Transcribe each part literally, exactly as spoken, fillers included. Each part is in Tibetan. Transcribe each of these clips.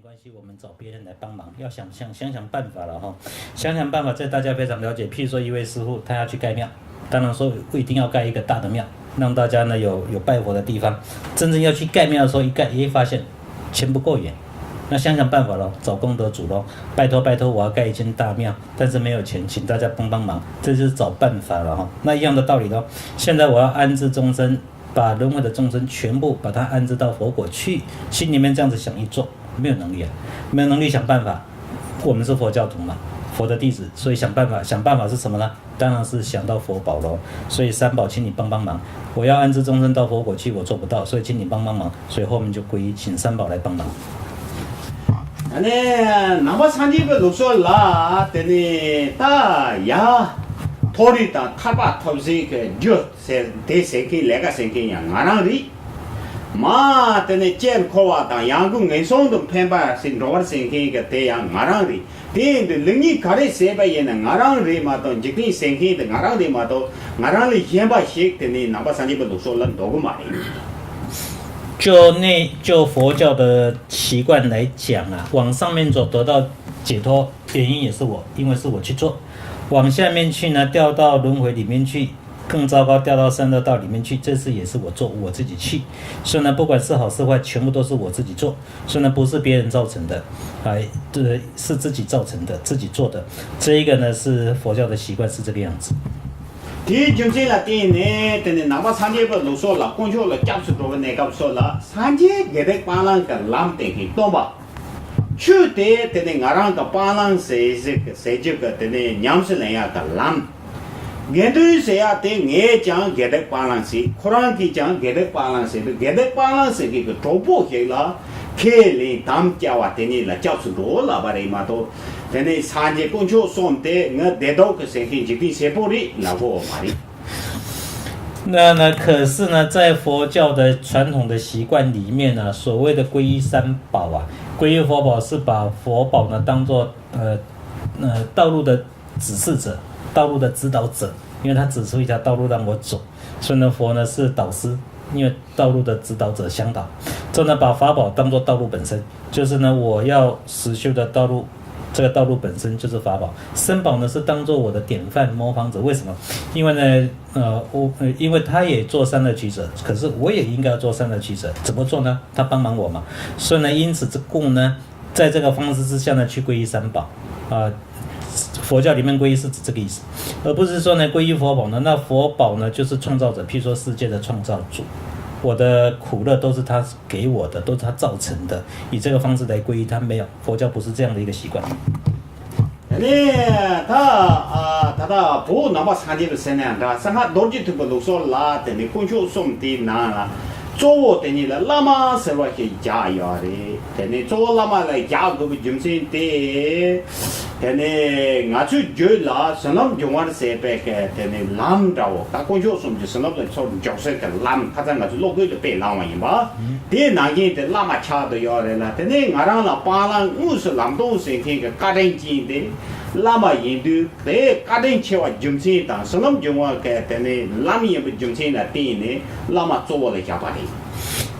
关系，我们找别人来帮忙，要想想想想办法了哈。想想办法，这大家非常了解。譬如说，一位师傅他要去盖庙，当然说不一定要盖一个大的庙，让大家呢有有拜佛的地方。真正要去盖庙的时候，一盖，诶，发现钱不够用，那想想办法咯，找功德主咯，拜托拜托，我要盖一间大庙，但是没有钱，请大家帮帮忙，这就是找办法了哈。那一样的道理咯，现在我要安置众生，把轮回的众生全部把它安置到佛国去，心里面这样子想一做，没有能力啊，没有能力想办法。我们是佛教徒嘛，佛的弟子，所以想办法，想办法是什么呢？当然是想到佛宝咯。所以三宝，请你帮帮忙，我要安置众生到佛国去，我做不到，所以请你帮帮忙。所以后面就皈依，请三宝来帮忙。 ཨ་ནི་ནང་པ་སངས་རྒྱས་པའི་ལུགས་སྲོལ་ལ་དེ་ནི་ད་ཡ་མཐོ་རིས་དང་ཐར་པ་ཐོབ་ཟིན་གྱི་རྒྱུ་ཟེར་དེ་ཟེར་མཁན་ལས་ཀ་ཟེར་མཁན་ཡང་ང་རང་རེད། མ་དེ་ནི་དཀྱིལ་འཁོར་བ་དང་ཡང་སྒོས་ངན་སོང་དུ་འཕེན་པ་ཟེར་འགྲོ་བར་ཟེར་མཁན་གྱི་དེ་ཡང་ང་རང་རེད། དེ་ཡིན་དུས་ལེགས་ཉེས་ག་རེ་ཟེར་བ་ཡིན་ན་ང་རང་རེད་མ་གཏོགས་འཇིག་རྟེན་ཟེར་མཁན་དེ་ང་རང་རེད་མ་གཏོགས་ང་རང་ལས་གཞན་པ་ཞིག་དེ་ནི་ནང་པ་སངས་རྒྱས་པའི་ལུགས་སྲོལ་ལ་འདོད་གི་མ་རེད། 就那就佛教的习惯来讲啊，往上面走得到解脱，原因也是我，因为是我去做；往下面去呢，掉到轮回里面去，更糟糕，掉到三恶道里面去，这次也是我做，我自己去。所以呢，不管是好是坏，全部都是我自己做。所以呢，不是别人造成的，哎，这是自己造成的，自己做的。这一个呢，是佛教的习惯，是这个样子。 དེའི་རྒྱུ་མཚན་ལ་བརྟེན་ནས་དེ་ནི་ནང་པ་སངས་རྒྱས་པའི་ལུགས་སྲོལ་ལ་དཀོན་མཆོག་ལ་སྐྱབས་སུ་འགྲོ་བའི་གནས་སྐབས་སོགས་ལ་སངས་རྒྱས་དགེ་སྡིག་སྤང་བླང་གི་ལམ་བསྟན་མཁན་སྟོན་པ། ཆོས་དེ་དེ་ནི་ང་རང་གི་སྤང་བླང་ཟེར་ཟེར་གི་ཟེར་རྒྱུ་གི་དེ་ནི་ཉམས་སུ་ལེན་ཡག་གི་ལམ། དགེ་འདུན་ཟེར་ཡག་དེ་ངས་ཀྱང་དགེ་སྡིག་སྤང་བླང་ཟེར། ཁོ་རང་གིས་ཀྱང་དགེ་སྡིག་སྤང་བླང་ཟེར་དུས་དགེ་སྡིག་སྤང་བླང་ཟེར་མཁན་གྱི་གྲོགས་པོ་ཞིག་ལ་ཁས་ལེན་དམ་བཅའ་བ་དེ་གཉིས་ལ་སྐྱབས་སུ་འགྲོ་ལབ་པ་རེད་མ་གཏོགས། དེ་ནས་སངས་རྒྱས་དཀོན་མཆོག་གསུམ་དེ་ངའི་བདེ་སྡུག་གི་ཟེར་མཁན་འཇིག་རྟེན་ཟེར་པོ་རེད་ལབ་དགོས་པ་མ་རེད། 那那可是呢，在佛教的传统的习惯里面呢，所谓的皈依三宝啊，皈依佛宝是把佛宝呢当做呃呃道路的指示者，道路的指导者，因为他指出一条道路让我走，所以呢，佛呢是导师，因为道路的指导者向导，真的把法宝当做道路本身，就是呢，我要实修的道路，这个道路本身就是法宝。三宝呢是当做我的典范模仿者，为什么？因为呢，呃，我呃，因为他也做善恶取舍，可是我也应该要做善恶取舍，怎么做呢？他帮忙我嘛，所以呢，因此之故呢，在这个方式之下呢，去皈依三宝，啊、佛教里面皈依是指这个意思，而不是说呢皈依佛宝呢，那佛宝呢就是创造者，譬如说世界的创造主，我的苦乐都是他给我的，都是他造成的，以这个方式来皈依他，没有，佛教不是这样的一个习惯。 དེ་ནས་ད་ཨ་ད་ལྟ་བོད་ནང་པ་སངས་རྒྱས་པའི་ཟེར་ནའང་འདྲ། གསང་སྔགས་རྡོ་རྗེ་ཐེག་པའི་ལུགས་སྲོལ་ལ་དེ་ནས་དཀོན་མཆོག་གསུམ་དེའི་ནང་ལ་གཙོ་བོ་དེ་ཉིད་ལ་བླ་མ་ཟེར་བ་ཞིག་བཞག་ཡོད་རེད། དེ་ནས་གཙོ་བོ་བླ་མ་ལ་བཞག་དགོས་པའི་རྒྱུ་མཚན་དེ། དེ་ནས་ང་ཚོའི་རྒྱུད་ལ་བྱིན་རླབས་འབྱུང་བར་ཟེར་བའི་གི་དེ་ནས་ལམ་འདྲ་བོ། ད་དཀོན་མཆོག་གསུམ་གྱི་བྱིན་རླབས་ལ་ཚུར་འཇོག་སའི་གི་ལམ། ཁ་སང་ང་ཚོས་སློབ་དཔོན་ལ་དཔེ་བླངས་པ་ཡིན་པ། དེའི་ནང་བཞིན་དེ་བླ་མ་ཆགས་བསྡད་ཡོད་རེད་ལ། དེ་ནས་ང་རང་ལ་སྤང་བླང་དངོས་སུ་ལམ་སྟོན་ཟེར་མཁན་གྱི་བཀའ་དྲིན་ཅན་དེ་བླ་མ་ཡིན་དུས། དེ་བཀའ་དྲིན་ཆེ་བ་རྒྱུ་མཚན་དང་བྱིན་རླབས་འབྱུང་བ་གི་དེ་ནས་ལམ་ཡིན་པའི་རྒྱུ་མཚན་ལ་བརྟེན་ནས་བླ་མ་གཙོ་བོ་ལ་བཞག་པ་རེད།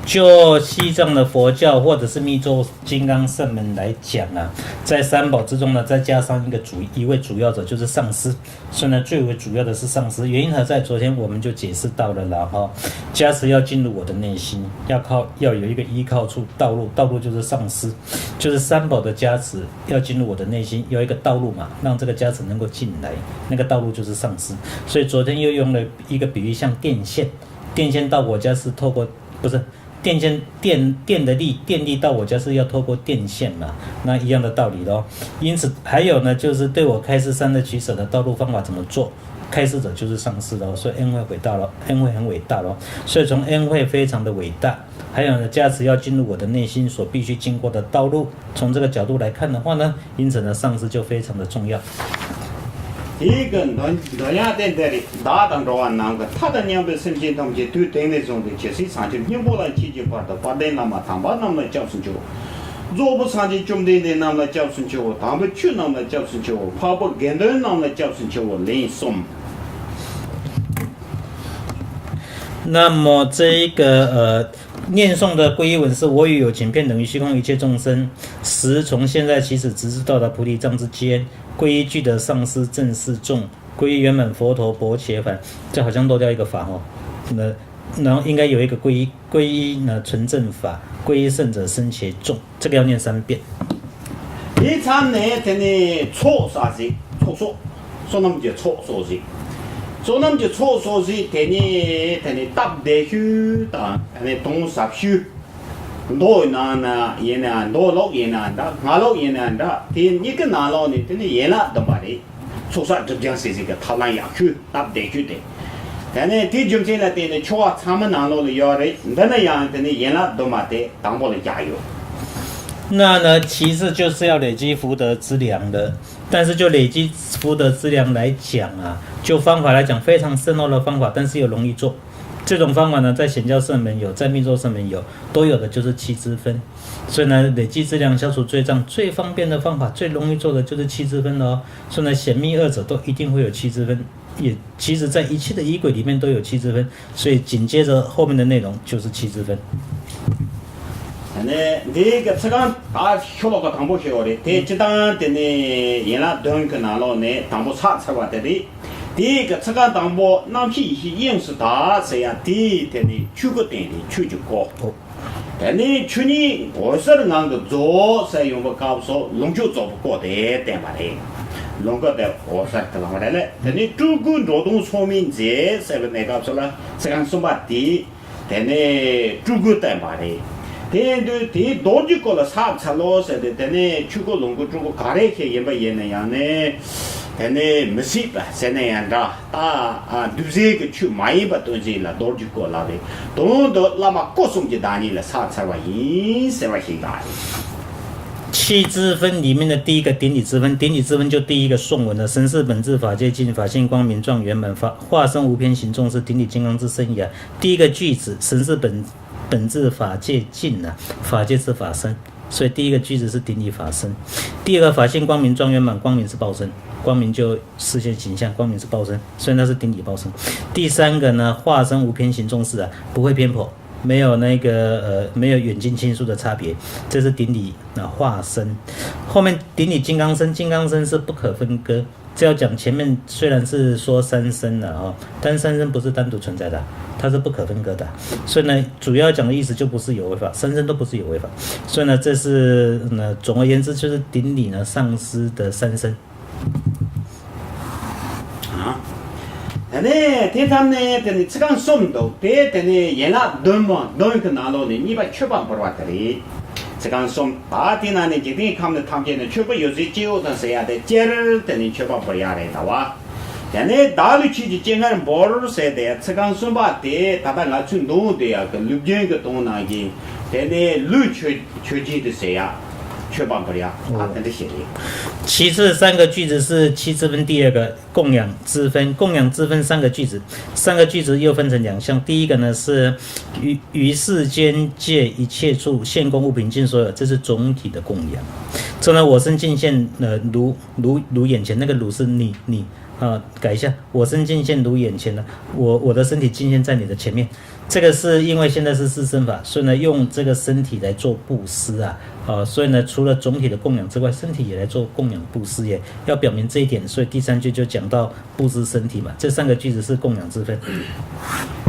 就西藏的佛教或者是密宗金刚乘门来讲啊，在三宝之中呢，再加上一个主一位主要者就是上师。所以呢，最为主要的是上师，原因何在？昨天我们就解释到了啦，哈，加持要进入我的内心，要靠要有一个依靠处，道路，道路就是上师，就是三宝的加持要进入我的内心，有一个道路嘛，让这个加持能够进来，那个道路就是上师。所以昨天又用了一个比喻，像电线，电线到我家是透过，不是，电线电电的力，电力到我家是要透过电线嘛，那一样的道理咯。因此，还有呢，就是对我开示三的取舍的道路方法怎么做，开示者就是上师咯，所以恩惠伟大咯，恩惠很伟大咯。所以从恩惠非常的伟大，还有呢，加持要进入我的内心所必须经过的道路，从这个角度来看的话呢，因此呢，上师就非常的重要。 དེའི་གི་འདོན་འདོན་ཡག་དེ་འདི་རེད། བདག་དང་འགྲོ་བ་ནམ་མཁའ་མཐའ་དང་མཉམ་པའི་སེམས་ཅན་ཐམས་ཅད་དུས་དེང་ནས་བཟུང་སྟེ་ཇི་སྲིད་སངས་རྒྱས་སྙིང་པོ་ལ་མཆིས་ཀྱི་བར་དུ་དཔལ་ལྡན་བླ་མ་དམ་པ་རྣམས་ལ་སྐྱབས་སུ་མཆིའོ། རྫོགས་པའི་སངས་རྒྱས་བཅོམ་ལྡན་འདས་རྣམས་ལ་སྐྱབས་སུ་མཆིའོ། དམ་པའི་ཆོས་རྣམས་ལ་སྐྱབས་སུ་མཆིའོ། འཕགས་པའི་དགེ་འདུན་རྣམས་ལ་སྐྱབས་སུ་མཆིའོ། ལན་གསུམ། 那么这一个呃念诵的皈依文是：我与有情便等于虚空一切众生，时从现在起始，直至到达菩提藏之间，皈依具德上师正示众，皈依圆满佛陀薄伽梵。这好像漏掉一个法哦。那然后应该有一个皈依，皈依呢纯正法，皈依圣者僧伽众，这个要念三遍。དེའི་མཚམས་ནས་དེ་ནས་ཚོགས་བསགས་ཟིག་ཚོགས་གསོག་བསོད་ནམས་ཀྱི་ཚོགས་གསོག་ཟིག་བསོད་ནམས་ཀྱི་ཚོགས་གསོག་ཟིག་དེ་ནས་དེ་ནས་སྟབས་བདེ་ཤོས་དང་དེ་ནས་དོན་ཟབ་ཤོས། མདོ་ནང་ན་ཡིན་ན་མདོ་ལོག་ཡིན་ན་འདྲ་སྔགས་ལོག་ཡིན་ན་འདྲ་དེ་གཉིས་ཀྱི་ནང་ལོགས་ནས་དེ་ནས་ཡན་ལག་བདུན་པ་རེད། ཚོགས་བསགས་སྒྲིབ་སྦྱང་ཟེར་ཟིག་གི་ཐབས་ལམ་ཡག་ཤོས་སྟབས་བདེ་ཤོས་དེ། དེ་ནས་དེའི་རྒྱུ་མཚན་ལ་བརྟེན་ནས་ཆོ་ག་ཚང་མ་ནང་ལོགས་ལ་ཡོད་རེད། འདི་ནི་ཡང་དེ་ནས་ཡན་ལག་བདུན་པ་དེ་དང་པོ་ལ་བཞག་ཡོད། 那呢，其次就是要累积福德资粮的。但是就累积福德资粮来讲啊，就方法来讲非常深奥的方法，但是又容易做。这种方法呢，在显教圣门有，在密咒圣门有，都有的就是七支分。所以呢，累积资粮、消除罪障最方便的方法，最容易做的就是七支分了哦。所以呢，显密二者都一定会有七支分。也其实在一切的仪轨里面都有七支分，所以紧接着后面的内容就是七支分。 ནས་འདི་གི་ཚིག་རྐང་ད་ཤོ་ལོ་ཀ་དང་པོ་ཤེས་བ་རེད། དེ་སྤྱི་བཏང་དེ་ནས་ཡན་ལག་བདུན་གི་ནང་ལོགས་ནས་དང་པོ་ཚགས་ཚར་བ་དེ་རེད། དེའི་གི་ཚིག་རྐང་དང་པོ་རྣམ་ཤེས་ཡེ་ཤེས་དབྱིངས་སུ་དག་ཟེར་ཡ་དེ་དེ་ནས་ཆོས་སྐུ་བསྟན་ཏེ་ཆོས་ཀྱི་སྐུ། དེ་ནས་ཆོས་ཉིད་འོད་གསལ་ངང་གིས་རྫོགས་ཟེར་ཡོང་བའི་སྐབས་སུ་ལོངས་སྤྱོད་རྫོགས་པའི་སྐུ་དེ་བསྟན་པ་རེད། ལོངས་སྐུ་དེ་འོད་གསལ་དུ་ལངས་པ་རེད་ལ། དེ་ནས་སྤྲུལ་སྐུའི་འགྲོ་དོན་མཚན་མའི་མཛད་ཟེར་བའི་གནས་སྐབས་སུ་ལ་ཚིག་རྐང་གསུམ་པ་དེ། དེ་ནས་སྤྲུལ་སྐུ་བསྟན་པ་རེད། དེ་ཡིན་དུས་དེའི་རྡོ་རྗེ་སྐུ་ལ་ཚགས་ཚར་ལོ་ཟེར་ཏེ་དེ་ནས་ཆོས་སྐུ་ལོངས་སྐུ་སྤྲུལ་སྐུ་ག་རེ་ཞིག་ཡིན་པ་ཡིན་ན་ཡང་ནས། དེ་ནས་མི་སྲིད་པ་ཟེར་ན་ཡང་འདྲ། ད་ཨ་བདུད་བཞི་གི་ཆོས་མ་ཡིན་པ་སྟོན་ཅིག་ལ་རྡོ་རྗེ་སྐུ་ལབ་རེད། དོན་དུ་བླ་མ་སྐུ་གསུམ་གྱི་བདག་ཉིད་ལ་ཚགས་ཚར་བ་ཡིན་ཟེར་བ་ཞིག་ལ། 七支分里面的第一个顶礼支分，顶礼支分就第一个颂文了：神是本质法界境，法性光明状元满，法化身无边行，众是顶礼金刚之身也。第一个句子，神是本本质法界境啊，法界是法身，所以第一个句子是顶礼法身。第二个法性光明状元满，光明是报身，光明就视线形象，光明是报身，所以那是顶礼报身。第三个呢，化身无偏行，众是啊，不会偏颇，没有那个呃没有远近亲疏的差别，这是顶礼啊化身。后面顶礼金刚身，金刚身是不可分割。这要讲前面虽然是说三身了啊，但三身不是单独存在的，它是不可分割的。所以呢，主要讲的意思就不是有为法，三身都不是有为法。所以呢，这是呢，总而言之就是顶礼呢上师的三身。 ཨ། དེ་ནས་དེ་ཙམ་ནས་དེ་ནས་ཚིག་རྐང་གསུམ་འདུག་དེ་དེ་ནས་ཡན་ལག་བདུན་མ་བདུན་གྱི་ནང་ལོགས་ནས་གཉིས་པ་མཆོད་པ་འབུལ་བ་དེ་རེད། ཚིག་རྐང་གསུམ། ད་དེ་ནང་ནས་འཇིག་རྟེན་ཁམས་ནི་ཐམས་ཅད་ནི། མཆོད་པ་ཡོད་ཚད་སྤྱི་ཡོངས་དང་ཟེར་ཡ་དེ་སྤྱིར་དེ་ནས་མཆོད་པ་འབུལ་ཡ་རེད་ད་བ། དེ་ནས་བདག་ལུས་ཆོས་ཀྱི་སྤྱན་སྔར་འབུལ་ཟེར་དེ་ཚིག་རྐང་གསུམ་པ་དེ་ད་ལྟ་ང་ཚོས་འདོན་དེ་ཡ་གི་ལུས་རྒྱུན་གྱི་དོན་ནང་གི་དེ་ནས་ལུས་མཆོད་མཆོད་སྦྱིན་དེ་ཟེར་ཡ། མཆོད་པ་འབུལ་ཡ། ཨ་དེ་འདྲ་ཞིག་རེད། 其次三个句子是七支分第二个供养支分，供养支分三个句子，三个句子又分成两项。第一个呢是于于世间界一切处现供物品尽所有，这是总体的供养。这呢，我身尽现，呃，如如如眼前，那个如是你你啊，改一下，我身尽现如眼前呢，我我的身体尽现在你的前面。这个是因为现在是四圣法，所以呢，用这个身体来做布施啊，啊，所以呢，除了总体的供养之外，身体也来做供养布施耶，要表明这一点，所以第三句就讲到布施身体嘛。这三个句子是供养支分。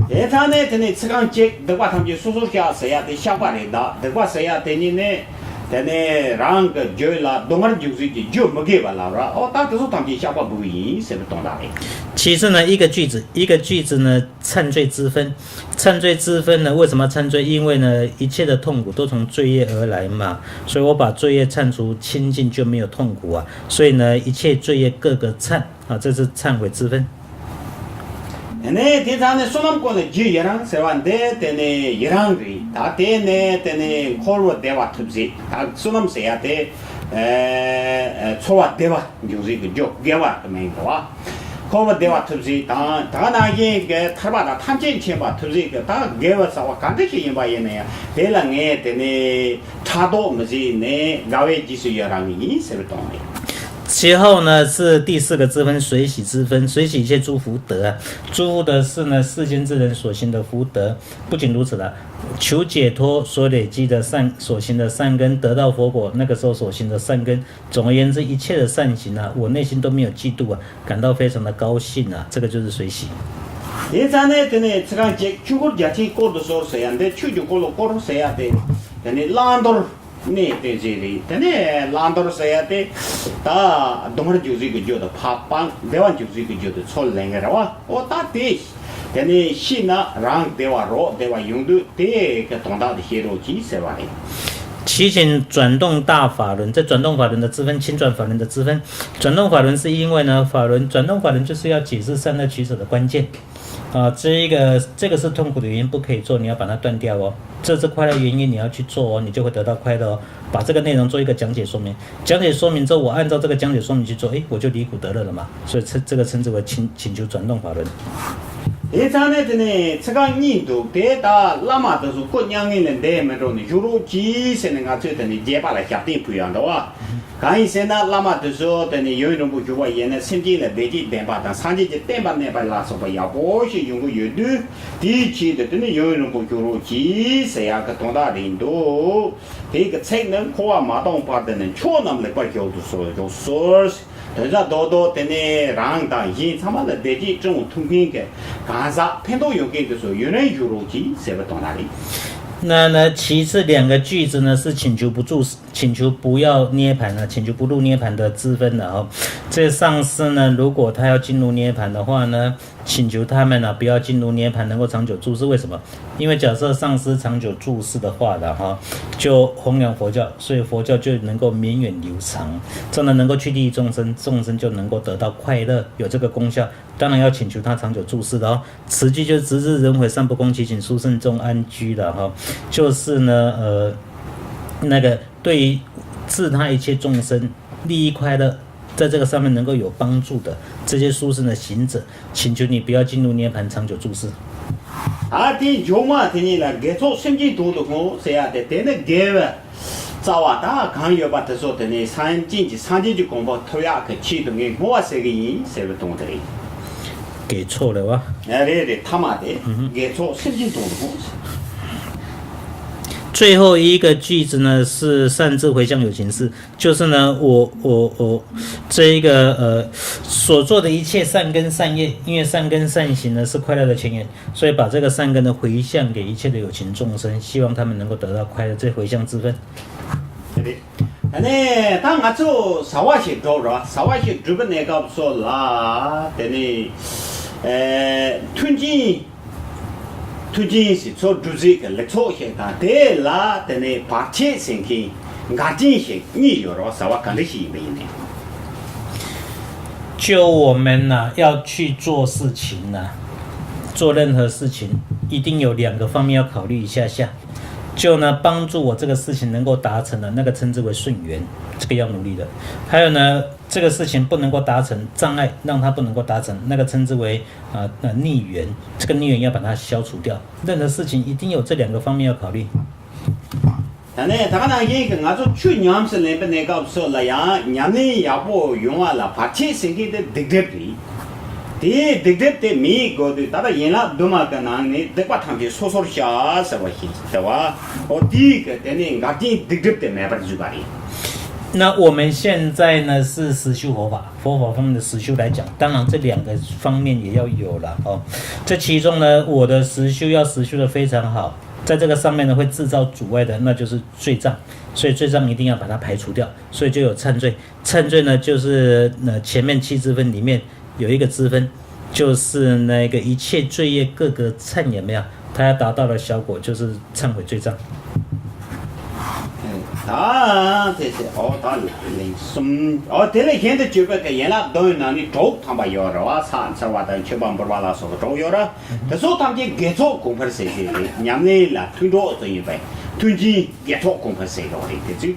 དེ་ཚང་ནས་དེ་ནས་ཚིག་རྐང་གཅིག་སྡིག་པ་ཐམས་ཅད་སོ་སོར་བཤགས་ཟེར་ཡ་དེ་བཤགས་པ་རེད་ད། སྡིག་པ་ཟེར་ཡ་དེ་ཉིད་ནས་དེ་ནས་རང་གི་རྒྱུད་ལ་སྡུག་བསྔལ་འཇུག་ཚུལ་གྱི་རྒྱུ་མི་དགེ་བ་ལབ་ར། ཨོ་ད་དེ་ཚོ་ཐམས་ཅད་བཤགས་པ་དགོས་ཀྱི་ཡིན་ཟེར་བའི་དོན་དག་རེད། 其次呢，一个句子，一个句子呢， 忏罪支分。忏罪支分呢，为什么忏罪？因为呢，一切的痛苦都从罪业而来嘛，所以我把罪业忏除清净，就没有痛苦啊。所以呢，一切罪业各个忏啊，这是忏悔支分。 ནས་དེ་ཚང་ནས་བསོད་ནམས་ཀུན་ལ་རྒྱུ་ཡི་རང་ཟེར་བ་འདི་དེ་ནས་ཡི་རང་རེད་ད། དེ་ནས་དེ་ནས་འཁོར་བ་བདེ་བ་ཐོབ་ཟེར་ད། བསོད་ནམས་ཟེར་ཡ་དེ་ཚོར་བ་བདེ་བ་འབྱུང་ཚུལ་གྱི་རྒྱུ་དགེ་བ་དེ་མིན་འགྲོ་བ། འཁོར་བ་བདེ་བ་ཐོབ་ཟིག་དང་ད་ག་ནང་བཞིན་གྱི་ཐར་པ་དང་ཐམས་ཅད་མཁྱེན་པ་ཐོབ་ཟིག་གི་ད་དགེ་བ་བསགས་པ་ག་འདྲ་ཞིག་ཡིན་པ་ཡིན་ན་ཡང་དེ་ལ་ངས་དེ་ནས་ཕྲག་དོག་མི་བྱེད་ནས་དགའ་བའི་རྗེས་སུ་ཡི་རང་གི་ཡིན་ཟེར་བའི་དོན་རེད། 其后呢，是第四个支分，随喜支分。随喜一切诸福德啊，诸福德是呢，世间之人所行的福德。不仅如此了，求解脱所累积的善，所行的善根，得到佛果，那个时候所行的善根，总而言之，一切的善行啊，我内心都没有嫉妒啊，感到非常的高兴啊，这个就是随喜。དེ་ཚ་ནས་དེ་ནས་ཚིག་རྐང་བཅད་ཆོས་འཁོར་རྒྱ་ཆེན་བསྐོར་དུ་གསོལ་ཟེར་ཡ་འདི་ཆོས་ཀྱི་འཁོར་ལོ་བསྐོར་ཟེར་ཡ་དེ་དེ་ནས་བླང་དོར་གནས་བསྟན་ཟེར་རེད། དེ་ནས་བླང་དོར་ཟེར་ཡ་དེ་ད་སྡུག་བསྔལ་འཇུག་སའི་གི་རྒྱུ་དང་འཕགས་པ་བདེ་བ་འཇུག་སའི་གི་རྒྱུ་དེ་ཚོ་ལེན་གི་རེད་བ། འོ་ད་དེ་དེ་ནས་ཤི་ན་རང་བདེ་བ་རོགས་བདེ་བ་ཡོང་དུས་དེ་གི་དོན་དག་དེ་ཤེས་རོགས་གྱིས་ཟེར་བ་རེད། 祈请转动大法轮，这转动法轮的支分，请转法轮的支分。转动法轮是因为呢，法轮转动法轮就是要解释善恶取舍的关键。啊，这一个这个是痛苦的原因，不可以做，你要把它断掉哦。这是快乐原因，你要去做哦，你就会得到快乐哦。把这个内容做一个讲解说明。讲解说明之后，我按照这个讲解说明去做，诶，我就离苦得乐了嘛。所以这这个称之为请请求转动法轮。 དེ་ཚང་ནས་དེ་ནས་ཚིག་རྐང་གཉིས་འདུག་དེ་ད་བླ་མ་དེ་ཚོ་སྐུ་མྱ་ངན་ལས་འདས་མི་འགྲོ་ནས་བཞུགས་རོགས་གྱིས་ཟེར་ནས་ང་ཚོས་དེ་ནས་རྒྱས་པ་ལ་ཞབས་བརྟན་ཕུལ་ཡག་འདུག་བ། གང་ཡིན་ཟེར་ན་བླ་མ་དེ་ཚོ་དེ་ནས་ཡུན་རིང་པོ་བཞུགས་པ་ཡིན་ན་སེམས་ཅན་ལ་བདེ་སྐྱིད་ལྡན་པ་དང་སངས་རྒྱས་ཀྱི་བསྟན་པ་གནས་པ་ལ་སོགས་པ་ཡག་པོ་ཞིག་ཡོང་གི་ཡོད་དུས། དེའི་ཆེད་དུ་དེ་ནས་ཡུན་རིང་པོ་བཞུགས་རོགས་གྱིས་ཟེར་ཡག་གི་དོན་དག་རེད་འདུག་དེ་གི་ཚིག་ནི་འཁོར་བ་མ་སྟོངས་བར་དུ་ནི་མཆོག་རྣམས་ལེགས་པར་བཞུགས་སུ་གསོལ་བཞུགས་སོ། དོན་དག་རྡོག་རྡོག་དེ་ནས་རང་དང་གཞན་ཚང་མ་ལ་བདེ་སྐྱིད་སྤྲང་བོ་ཐུབ་མཁན་གྱི་གང་ཟག་ཕན་ཐོགས་ཡོང་མཁན་དེ་ཚོ་ཡུན་རིང་བཞུགས་རོགས་གྱིས་ཟེར་བ་དང་ལ་རེད། 那呢，其次两个句子呢是请求不住，请求不要涅槃啊，请求不入涅槃的支分的哦。这上师呢，如果他要进入涅槃的话呢，请求他们呢不要进入涅槃，能够长久住世。为什么？因为假设上师长久住世的话的哈，就弘扬佛教，所以佛教就能够绵延流长，真的能够去利益众生，众生就能够得到快乐，有这个功效。当然要请求他长久住世的哦。此句就是直至轮回，善不空，祈请殊胜众安居的哈。就是呢，呃，那个对于自他一切众生利益快乐，在这个上面能够有帮助的这些殊胜的行者，请求你不要进入涅槃，长久住世。 ད་དེའི་མཇུག་མ་དེ་ཉིད་ལ་དགེ་ཚོགས་སེམས་ཅན་དོན་དུ་བསྔོ་ཟེར་ཡ་དེ་དེ་ནི་དགེ་བའི་རྩ་བ་ད་གང་ཡོད་པ་དེ་ཚོ་དེ་ནི་སེམས་ཅན་གྱི་སངས་རྒྱས་ཀྱི་གོ་འཕང་ཐོབ་ཡག་གི་ཆེད་དུ་ངས་བསྔོ་བ་ཟེར་གི་ཡིན་ཟེར་བའི་དོན་དེ་རེད། དགེ་ཚོགས་རེད་བ། རེད་རེད། ཐ་མ་དེ་དགེ་ཚོགས་སེམས་ཅན་དོན་དུ་བསྔོ། 最后一个句子呢是善知回向有情事，就是呢，我我我这一个呃所做的一切善根善业，因为善根善行呢是快乐的泉源，所以把这个善根呢回向给一切的有情众生，希望他们能够得到快乐，这回向之分。 དེ་ནས་ད་ང་ཚོ་བྱ་བ་ཞིག་སྒྲུབ་ར་བྱ་བ་ཞིག་སྒྲུབ་པའི་གནས་སྐབས་སུ་ལ་དེ་ནས་མཐུན་རྐྱེན། མཐུན་རྐྱེན་ཞིག་ཚོ་སྒྲུབ་རྩིས་ཀྱི་ལེགས་ཚོགས་ཤིག་དང་དེ་ལ་དེ་ནས་བར་ཆད་ཟེར་མཁན་འགལ་རྐྱེན་ཞིག་གཉིས་ཡོད་རོགས། བྱ་བ་ག་འདྲ་ཞིག་ཡིན་པ་ཡིན་ནའི། 就我们呢要去做事情呢，做任何事情，一定有两个方面要考虑一下下。就呢，帮助我这个事情能够达成的那个称之为顺缘，这个要努力的。还有呢，这个事情不能够达成，障碍让它不能够达成，那个称之为啊呃逆缘，这个逆缘要把它消除掉。任何事情一定有这两个方面要考虑。 ད་ནས་ད་ག་ནང་བཞིན་གྱི་ང་ཚོ་ཆོས་ཉམས་སུ་ལེན་པའི་གནས་སྐབས་སུ་ལ་ཡང་ཉམས་ལེན་ཡག་པོ་ཡོང་བ་ལ་བར་ཆད་ཟེར་མཁན་དེ་སྡིག་སྒྲིབ་རེད། དེའི་སྡིག་སྒྲིབ་དེ་མེད་དགོས་དུས་ད་ལྟ་ཡན་ལག་བདུན་མ་གི་ནང་ནས་སྡིག་པ་ཐམས་ཅད་སོ་སོར་བཤགས་ཟེར་བ་ཞིག་ཟེར་བ། འོ་དེའི་གི་དེ་ནས་འགལ་རྐྱེན་སྡིག་སྒྲིབ་དེ་མེད་པར་བཟོས་པ་རེད། 那我们现在呢是实修佛法，佛法方面的实修来讲，当然这两个方面也要有了哦。这其中呢，我的实修要实修的非常好，在这个上面呢会制造阻碍的，那就是罪障，所以罪障一定要把它排除掉，所以就有忏罪。忏罪呢，就是呃前面七支分里面有一个支分，就是那个一切罪业各个忏，有没有？它要达到的效果就是忏悔罪障。 ད་དེ་ཚེ་ཨོ་ད་ལན་གསུམ། ཨོ་དེ་ལས་གཞན་དུ་གྱུར་པའི་གི་ཡན་ལག་བདུན་ནང་ནས་དྲུག་ཐམ་པ་ཡོད་རེད་བ། ཕྱག་འཚལ་བ་དང་མཆོད་པ་འབུལ་བ་ལ་སོགས་པ་དྲུག་ཡོད་རེད། དེ་ཚོ་ཐམས་ཅད་དགེ་ཚོགས་གོང་འཕེལ་ཟེར་གྱི་རེད། ཉམས་ལེན་ལ་མཐུན་གྲོགས་སུ་ཡིན་པས་མཐུན་རྐྱེན་དགེ་ཚོགས་གོང་འཕེལ་ཟེར་གྱི་རེད། དེ་ཚོས།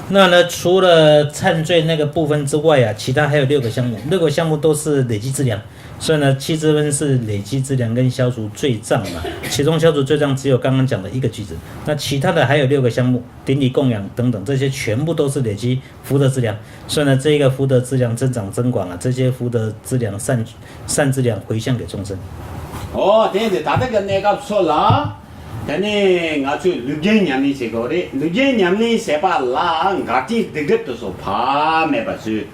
那呢，除了忏罪那个部分之外啊，其他还有六个项目，六个项目都是累积资粮。所以呢，七支分是累积资粮跟消除罪障嘛。其中消除罪障只有刚刚讲的一个句子，那其他的还有六个项目，顶礼供养等等，这些全部都是累积福德资粮。所以呢，这个福德资粮增长增广啊，这些福德资粮善善资粮回向给众生。 ཨོ་དེ་དེ་ད་ལྟ་གི་གནས་སྐབས་སུ་ལ། དེ་ནས་ང་ཚོས་ལུས་རྒྱུན་ཉམས་ལེན་བྱེད་དགོས་རེད། ལུས་རྒྱུན་ཉམས་ལེན་བྱེད་པ་ལ་འགག་རྐྱེན་སྡིག་སྒྲིབ་དེ་ཚོ་ཕར་མེད་པ་བཟོས།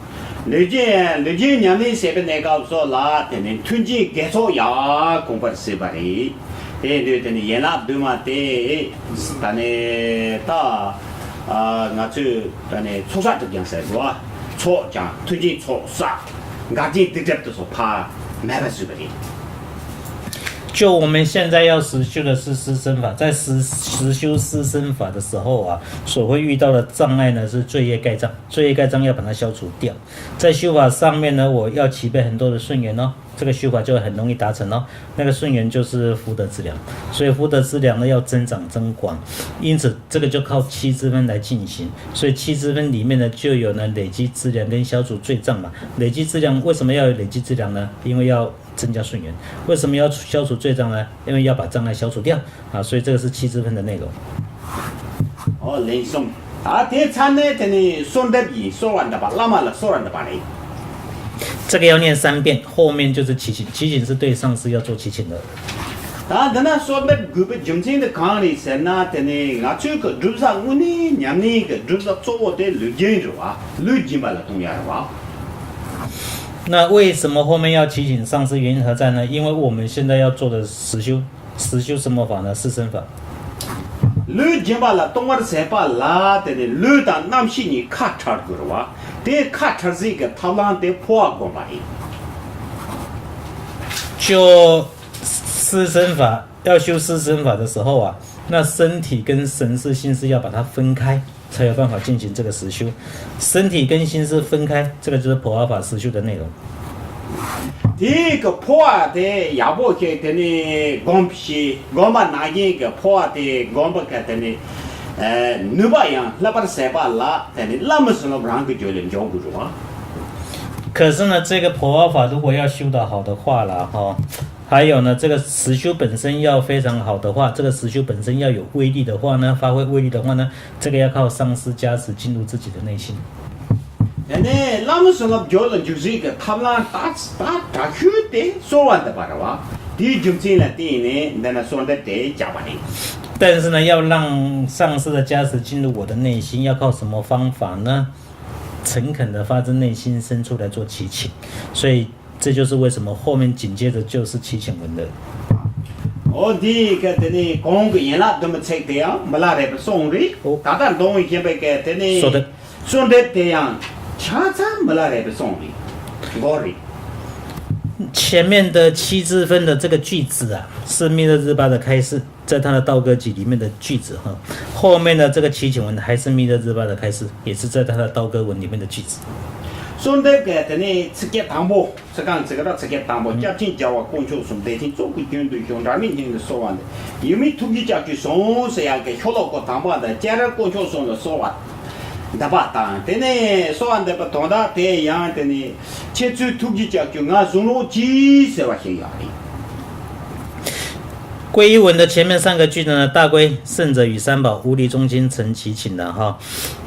ལུས་རྒྱུན་ལུས་རྒྱུན་ཉམས་ལེན་བྱེད་པའི་གནས་སྐབས་སུ་ལ་དེ་ནས་མཐུན་རྐྱེན་དགེ་ཚོགས་ཡར་གོང་འཕེལ་བྱེད་པ་རེད། དེ་ཡིན་དུས་དེ་ནས་ཡན་ལག་བདུན་མ་དེ་ད་ནས་ད་ང་ཚོས་ད་ནས་ཚོགས་བསགས་སྒྲིབ་སྦྱང་ཟེར་གོ། ཚོགས་སྦྱང་མཐུན་རྐྱེན་ཚོགས་བསགས། འགག་རྐྱེན་སྡིག་སྒྲིབ་དེ་ཚོ་ཕར་མེད་པ་བཟོས་པ་རེད། 就我们现在要实修的是师生法，在实实修师生法的时候啊，所会遇到的障碍呢是罪业盖障，罪业盖障要把它消除掉。在修法上面呢，我要齐备很多的顺缘哦，这个修法就很容易达成哦。那个顺缘就是福德资粮，所以福德资粮呢要增长增广，因此这个就靠七支分来进行。所以七支分里面呢就有呢累积资粮跟消除罪障嘛。累积资粮为什么要有累积资粮呢？因为要增加顺缘。为什么要消除罪障呢？因为要把障碍消除掉啊，所以这个是七支分的内容。 ཨོ་ལན་གསུམ། ད་དེ་ཚར་ནས་དེ་ནས་གསོལ་འདེབས་ཡིན། གསོལ་བ་འདེབས་པ། བླ་མ་ལ་གསོལ་བ་འདེབས་པ་རེད། 这个要念三遍，后面就是祈请，祈请是对上师要做祈请的。 ད་འདི་ན་གསོལ་འདེབས་དགོས་པའི་རྒྱུ་མཚན་དེ་གང་རེད་ཟེར་ན། དེ་ནས་ང་ཚོའི་གི་སྒྲུབ་ས་དངོས་གནས་ཉམས་ལེན་གི་སྒྲུབ་ས་གཙོ་བོ་དེ་ལུས་རྒྱུན་རེད་བ། ལུས་སྦྱིན་པ་ལ་གཏོང་ཡ་རེད་བ། 那为什么后面要祈请上师？原因何在呢？因为我们现在要做的实修，实修什么法呢？四生法。 ལུས་སྦྱིན་པ་ལ་གཏོང་བར་བྱེད་པ་ལ་དེ་ནས་ལུས་དང་རྣམ་ཤེས་གཉིས་ཁ་བྲལ་དགོས་རེད་བ། དེ་ཁ་བྲལ་སའི་གི་ཐབས་ལམ་དེ་འཕོ་བ་བསྒོམ་པ་རེད། 就四生法，要修四生法的时候啊，那身体跟神识、心识要把它分开，才有办法进行这个实修。身体跟心识分开，这个就是普瓦法实修的内容。 དེའི་གི་འཕོ་བ་དེ་ཡག་པོ་ཞིག་དེ་ནས་སྒོམ་ཤེས། སྒོམ་པ་ནང་བཞིན་གྱི་འཕོ་བ་དེ་སྒོམ་པ་གི་དེ་ནས་ནུས་པ་ཡང་ལྷག་པར་ཟད་པ་ལ་དེ་ནས་བླ་མའི་བྱིན་རླབས་རང་གི་རྒྱུད་ལ་འཇོག་དགོས་རེད་བ། 可是呢，这个普瓦法如果要修得好的话了哈，还有呢，这个实修本身要非常好的话，这个实修本身要有威力的话呢，发挥威力的话呢，这个要靠上师加持进入自己的内心。 དེ་ནས་བླ་མའི་བྱིན་རླབས་རྒྱུད་ལ་འཇུག་སའི་གི་ཐབས་ལམ་ད་ད་དྲག་ཤོས་དེ་གསོལ་བ་འདེབས་པ་རེད་བ། དེའི་རྒྱུ་མཚན་ལ་བརྟེན་ནས་འདི་ན་གསོལ་འདེབས་དེ་བརྒྱབ་པ་རེད། 但是呢，要让上师的加持进入我的内心，要靠什么方法呢？诚恳的发自内心深处来做祈请。所以这就是为什么后面紧接着就是祈请文的。 ཨོ་འདི་གི་དེ་ནས་གོང་གི་ཡན་ལག་བདུན་པའི་ཚིག་དེ་ཡང་མི་ལ་རས་པས་གསུངས་རེད། ད་ལྟ་འདོན་བཞིན་པའི་གི་དེ་ནས་གསོལ་འདེབས། གསོལ་འདེབས་དེ་ཡང་ཆ་ཚང་མི་ལ་རས་པས་གསུངས་རེད། མགོ་རེད། 前面的七支分的这个句子啊，是密勒日巴的开示，在他的道歌集里面的句子哈。后面的这个祈请文还是密勒日巴的开示，也是在他的道歌文里面的句子。 གསོལ་འདེབས་གི་དེ་ནས་ཚིགས་བཅད་དང་པོ། ཚིག་རྐང་ཚིག་ར་ཚིགས་བཅད་དང་པོ། སྐྱབས་ཆེན་རྒྱལ་བ་དཀོན་མཆོག་གསུམ། བདེ་ཆེན་གཙུག་གི་རྒྱུན་དུ་བཞུགས། འབྲལ་མེད་སྙིང་ནས་གསོལ་བ་འདེབས། ཡིད་མོས་ཐུགས་རྗེའི་ལྕགས་ཀྱུས་ཟུངས་ཟེར་ཡག་གི་ཤོ་ལོ་ཀ་དང་པོ་དང་། སྤྱན་རས་དཀོན་མཆོག་གསུམ་ལ་གསོལ་བ་འདེབས་པ་དང་། དེ་ནས་གསོལ་བ་འདེབས་པ་དོན་དག་དེ་ཡང་དེ་ནས་ཁྱེད་ཚོའི་ཐུགས་རྗེའི་ལྕགས་ཀྱུས་ང་བཟུང་རོགས་གྱིས་ཟེར་བ་ཞིག་ཡོད་རེད། 皈依文的前面三个句子呢，大悲胜者与三宝，无离中心成其请的哈。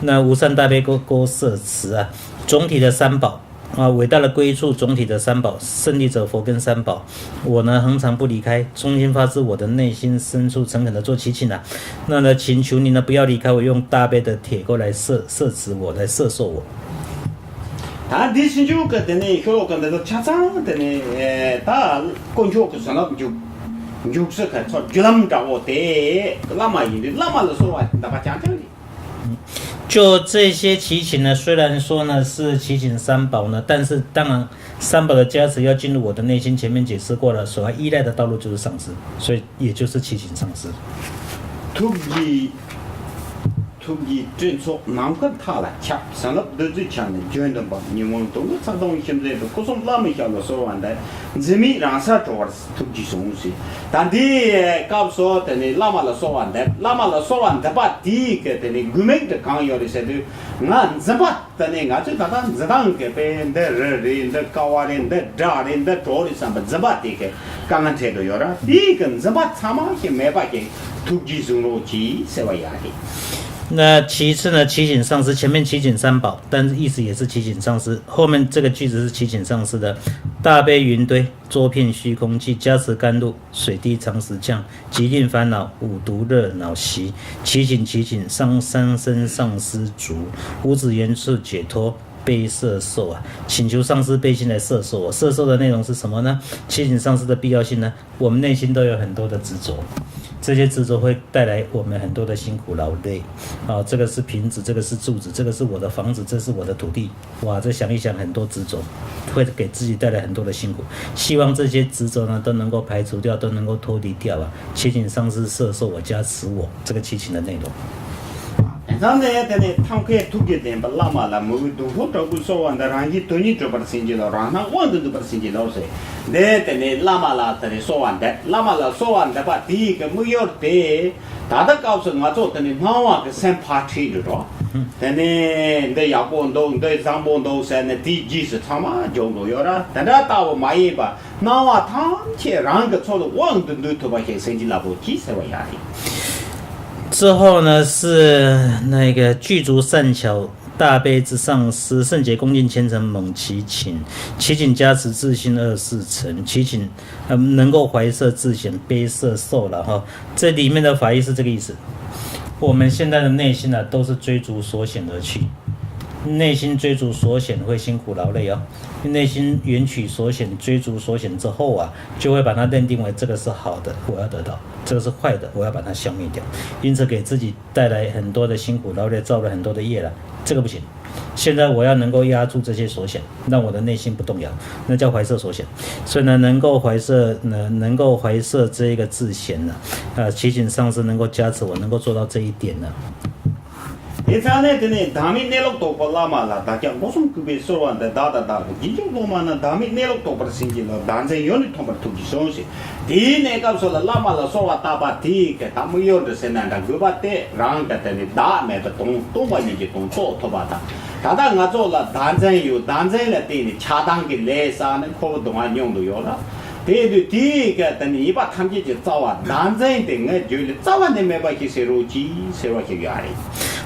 那无上大悲歌歌摄持啊，总体的三宝啊，伟大的归处，总体的三宝，胜利者佛跟三宝。我呢，恒常不离开，衷心发自我的内心深处诚恳的做祈请啊。那呢，请求你呢，不要离开我，用大悲的铁钩来摄摄持我，来摄受我。 ད་འདི་ཕྱིན་ཆོག་གི་དེ་ནས་ཤོ་ལོ་ཀ་འདི་ཚོ་ཆ་ཚང་དེ་ནས་ད་དཀོན་མཆོག་གི་བྱིན་རླབས་འཇུག་འཇུག་ས་གི་ཚོ་རྒྱུ་ལམ་འདྲ་བོ་དེ་བླ་མ་ཡིན་དུས་བླ་མ་ལ་གསོལ་བ་འདེབས་པ་རྐྱང་རྐྱང་རེད། 就这些祈请呢，虽然说呢是祈请三宝呢，但是当然三宝的加持要进入我的内心，前面解释过了，所要依赖的道路就是上师，所以也就是祈请上师。 ཐུགས་ཀྱི་ ཐུགས་ཀྱི་སྤྲིན་ཚོགས་ནམ་མཁའ་མཐའ་ལ་ཁྱབ། བྱིན་རླབས་བདུད་རྩིའི་ཆར་ནི་བརྗོད་འདུན་པ། ཉོན་མོངས་དུག་ལྔ་ཚ་གདུང་གཤིན་རྗེ་འཁྲུགས། སྐུ་གསུམ་བླ་མའི་ཞབས་ལ་གསོལ་བ་འདེབས། འཛིན་མེད་རང་སར་གྲོལ་བར་ཐུགས་རྗེས་ཟུངས་ཟེར། ད་འདི་སྐབས་སུ་དེ་ནི་བླ་མ་ལ་གསོལ་བ་འདེབས། བླ་མ་ལ་གསོལ་བ་འདེབས་པ་དེའི་གི་དེ་ནི་དགོས་དམིགས་དེ་གང་ཡོད་རེད་ཟེར་དུས། ང་འཛིན་པ་དེ་ནི་ང་ཚོས་ད་ལྟ་འཛིན་སྟངས་ཀྱི་དཔེ་འདི་རི་རེད། འདི་ཀ་བ་རེད། འདི་སྒྲ་རེད། འདི་གྲོགས་རེད་བསམ་པ་འཛིན་པ་དེ་གི་དཀའ་ངལ་འཕྲད་འགྲོ་ཡོད་ར། དེའི་གི་འཛིན་པ་ཚང་མ་ཞིག་མེད་པ་ཞིག་ཐུགས་རྗེས་ཟུངས་རོགས་གྱིས་ཟེར་བ་ཡ་རེད། 那其次呢，祈请上师，前面祈请三宝，但是意思也是祈请上师。后面这个句子是祈请上师的：大悲云堆，周遍虚空际，加持甘露，水滴常时降，即令烦恼五毒热恼息。祈请，祈请，上，上身上师足，五指圆处解脱，悲摄受啊。请求上师悲心来摄受我。摄受的内容是什么呢？祈请上师的必要性呢？我们内心都有很多的执着，这些执着会带来我们很多的辛苦劳累。啊，这个是瓶子，这个是柱子，这个是我的房子，这是我的土地。哇，这想一想，很多执着会给自己带来很多的辛苦。希望这些执着呢，都能够排除掉，都能够脱离掉啊！祈请上师摄受我，加持我，这个祈请的内容。དེང་སང་ནས་དེ་ནས་ཐབས་མཁས་ཐུགས་ཀྱི་བདེན་པ་བླ་མ་ལ། མོས་གུས་གདུང་ཤུགས་དྲག་པོས་གསོལ་བ་འདེབས། རང་གཞན་དོན་གཉིས་གྲུབ་པར་བྱིན་གྱིས་རློབས། རང་སྣང་དབང་དུ་འདུས་པར་བྱིན་གྱིས་རློབས་ཟེར། འདི་དེ་ནས་བླ་མ་ལ་དེ་ནས་གསོལ་བ་འདེབས། བླ་མ་ལ་གསོལ་བ་འདེབས་པ་དེའི་གི་དམིགས་ཡུལ་དེ། ད་ལྟ་སྐབས་སུ་ང་ཚོ་དེ་ནས་སྣང་བ་གི་སེམས་ཕར་ཁྲིད་འགྲོ་འགྲོ། དེ་ནས་འདི་ཡག་པོ་འདུག་འདི་བཟང་པོ་འདུག་ཟེར་ནས་དེའི་རྗེས་སུ་ཚང་མ་འཇོག་འགྲོ་ཡོད་ར། དེ་འདྲ་ལྟ་བུ་མ་ཡིན་པ། སྣང་བ་ཐམས་ཅད་རང་གི་ཚོགས་ལ་དབང་དུ་འདུས་ཐུབ་པ་ཞིག་བྱིན་གྱིས་བརླབ་རོགས་གྱིས་ཟེར་བ་ཡ་རེད། 之后呢，是那个具足善巧，大悲之上师，圣洁恭敬虔诚猛祈请，祈请加持自心二世成，祈请，呃，能够怀摄自显，悲摄受了哈。这里面的法义是这个意思。我们现在的内心呢，都是追逐所显而去，内心追逐所显会辛苦劳累哦。内心缘起所显，追逐所显之后啊，就会把它认定为这个是好的，我要得到；这个是坏的，我要把它消灭掉。因此给自己带来很多的辛苦，然后再造了很多的业了，这个不行。现在我要能够压住这些所显，让我的内心不动摇，那叫怀摄所显。所以呢，能够怀摄呢，能够怀摄这一个自显呢，呃，祈请上师能够加持我，能够做到这一点呢。 དེ་ཚང་ནས་དེ་ནས་བདག་མེད་གནས་ལུགས་རྟོགས་པ་བླ་མ་ལ། བདག་ཅག་སྒོ་གསུམ་གུས་པས་གསོལ་བ་འདེབས། བདག་དང་བདག་གི་རྗེས་འཇུག་སློབ་མ་རྣམས། བདག་མེད་གནས་ལུགས་རྟོགས་པར་བྱིན་གྱིས་རློབས། བདག་འཛིན་ཡོངས་ནས་ཐོངས་པར་ཐུགས་རྗེས་ཟུངས་ཟེར། དེའི་གནས་སྐབས་སུ་ལ་བླ་མ་ལ་གསོལ་བ་བཏབ་པ་དེའི་གི་ད་དམིགས་ཡུལ་འདྲ་ཟེར་ན་འདྲ། དགོས་པ་དེ་རང་གི་དེ་ནས་བདག་མེད་པ་དང་སྟོང་པ་ཉིད་ཀྱི་དོན་རྟོགས་ཐུབ་པ་དང་། ད་ལྟ་ང་ཚོ་ལ་བདག་འཛིན་ཡོད། བདག་འཛིན་ལ་བརྟེན་ནས་ཆགས་སྡང་གི་ལས་བསགས་ནས་འཁོར་བའི་སྡུག་བསྔལ་མྱོང་དུ་ཡོད་ལ། དེ་དུས་དེའི་སྐད་དེ་ནི་ཉེས་པ་ཐམས་ཅད་ཀྱི་རྩ་བ་བདག་འཛིན་དེ་ངས་བརྗོད་ལས་རྩ་བ་ནས་མེད་པ་ཞིག་བྱེད་རོགས་གྱིས་ཟེར་བ་ཞིག་ཡོད་རེད།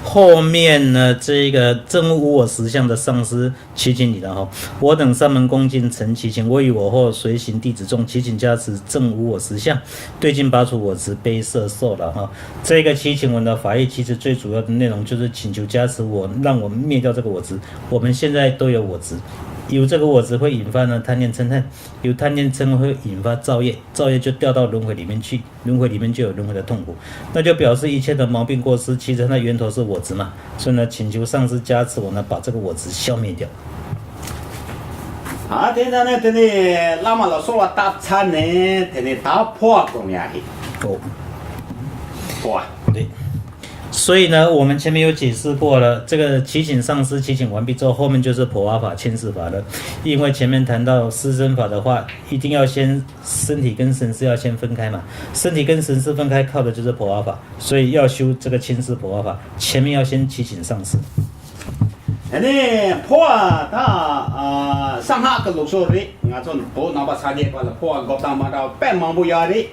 后面呢，这个证悟无我实相的上师祈请你了哈。我等沙门恭敬诚祈请，我与我后随行弟子众，祈请加持证悟我实相，对境拔除我执，悲摄受了哈。这个祈请文的法义，其实最主要的内容就是请求加持我，让我灭掉这个我执。我们现在都有我执，有这个我执会引发呢贪念嗔恨， 有贪念嗔恨会引发造业，造业就掉到轮回里面去，轮回里面就有轮回的痛苦，那就表示一切的毛病过失，其实它的源头是我执嘛。所以呢，请求上师加持我呢，把这个我执消灭掉。 ཨ་དེ་ནས་ནི་དེ་ནས་བླ་མ་ལ་གསོལ་བ་བཏབ་ཚར་ནས་དེ་ནས་ད་འཕོ་བ་སྒོམ་ཡ་རེད། 哦，འཕོ་བ། 对。 所以呢，我们前面有解释过了，这个祈请上师祈请完毕之后，后面就是婆罗法、千世法了。因为前面谈到四生法的话，一定要先身体跟神识要先分开嘛，身体跟神识分开，靠的就是婆罗法，所以要修这个千世婆罗法，前面要先祈请上师。 དེ་ནས་འཕོ་བ་ད་ཨ་གསང་སྔགས་ཀྱི་ལུགས་སྲོལ་རེད། ང་ཚོ་བོད་ནང་པ་ས་སྐྱའི་བར་ལ་འཕོ་བ་འགོད་སྟངས་མ་འདྲ་བ་དཔེ་མང་པོ་ཡོད་རེད།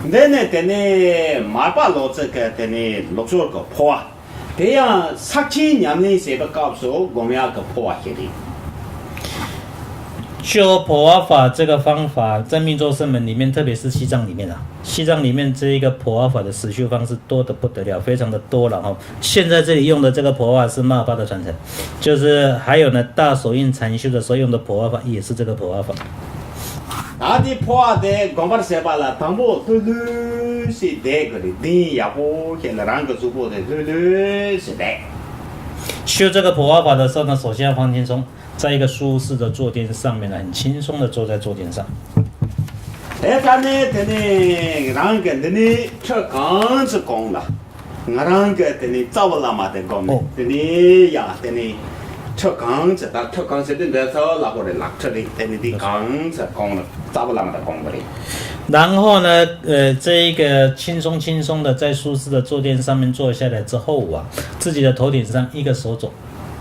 འདི་ནས་དེ་ནས་མར་པ་ལོ་ཙཱ་གི་དེ་ནས་ལུགས་སྲོལ་གྱི་འཕོ་བ། དེ་ཡང་ཕྱག་ཆེན་ཉམས་ལེན་བྱེད་པའི་སྐབས་སུ་སྒོམ་ཡག་གི་འཕོ་བ་ཞིག་རེད། 修婆罗法这个方法，在密咒圣门里面，特别是西藏里面啊，西藏里面这一个婆罗法的实修方式多得不得了，非常的多了哈。现在这里用的这个婆罗法是马巴的传承，就是还有呢，大手印禅修的时候用的婆罗法也是这个婆罗法。 ད་དེ་འཕོ་བ་དེ་སྒོམ་པར་བྱེད་པ་ལ་དང་པོ་ལྷོད་ལྷོད་ཞིག་བསྡད་དགོས་རེད། གདན་ཡག་པོ་ཞིག་ལ་རང་གི་གཟུགས་པོ་དེ་ལྷོད་ལྷོད་ཞིག་བསྡད། 修这个婆罗法的时候呢，首先要放轻松，在一个舒适的坐垫上面啊。 很轻松的坐在坐垫上。 དེ་ལྟར་ནས་དེ་ནས་རང་གི་འདི་ནས་ཁྲི་གང་ཙམ་གོང་ལ། ང་རང་གི་དེ་ནི་རྩ་བ་བླ་མ་དེ་སྒོམ་ནས། ཨོ། དེ་ནི་ཡ་དེ་ནི་ཁྲི་གང་ཚེ་ད་ཁྲི་གང་ཚེ་དེ་འདྲ་ཚ་བ་ལ་གོ་རེ་ལག་ཁྲི་རེད། དེ་ནི་དེ་གང་ཚེ་གོང་ལ་རྩ་བ་བླ་མ་དེ་སྒོམ་གི་རེད། 然后呢，呃，这一个轻松轻松的在舒适的坐垫上面坐下来之后啊，自己的头顶上一个手肘，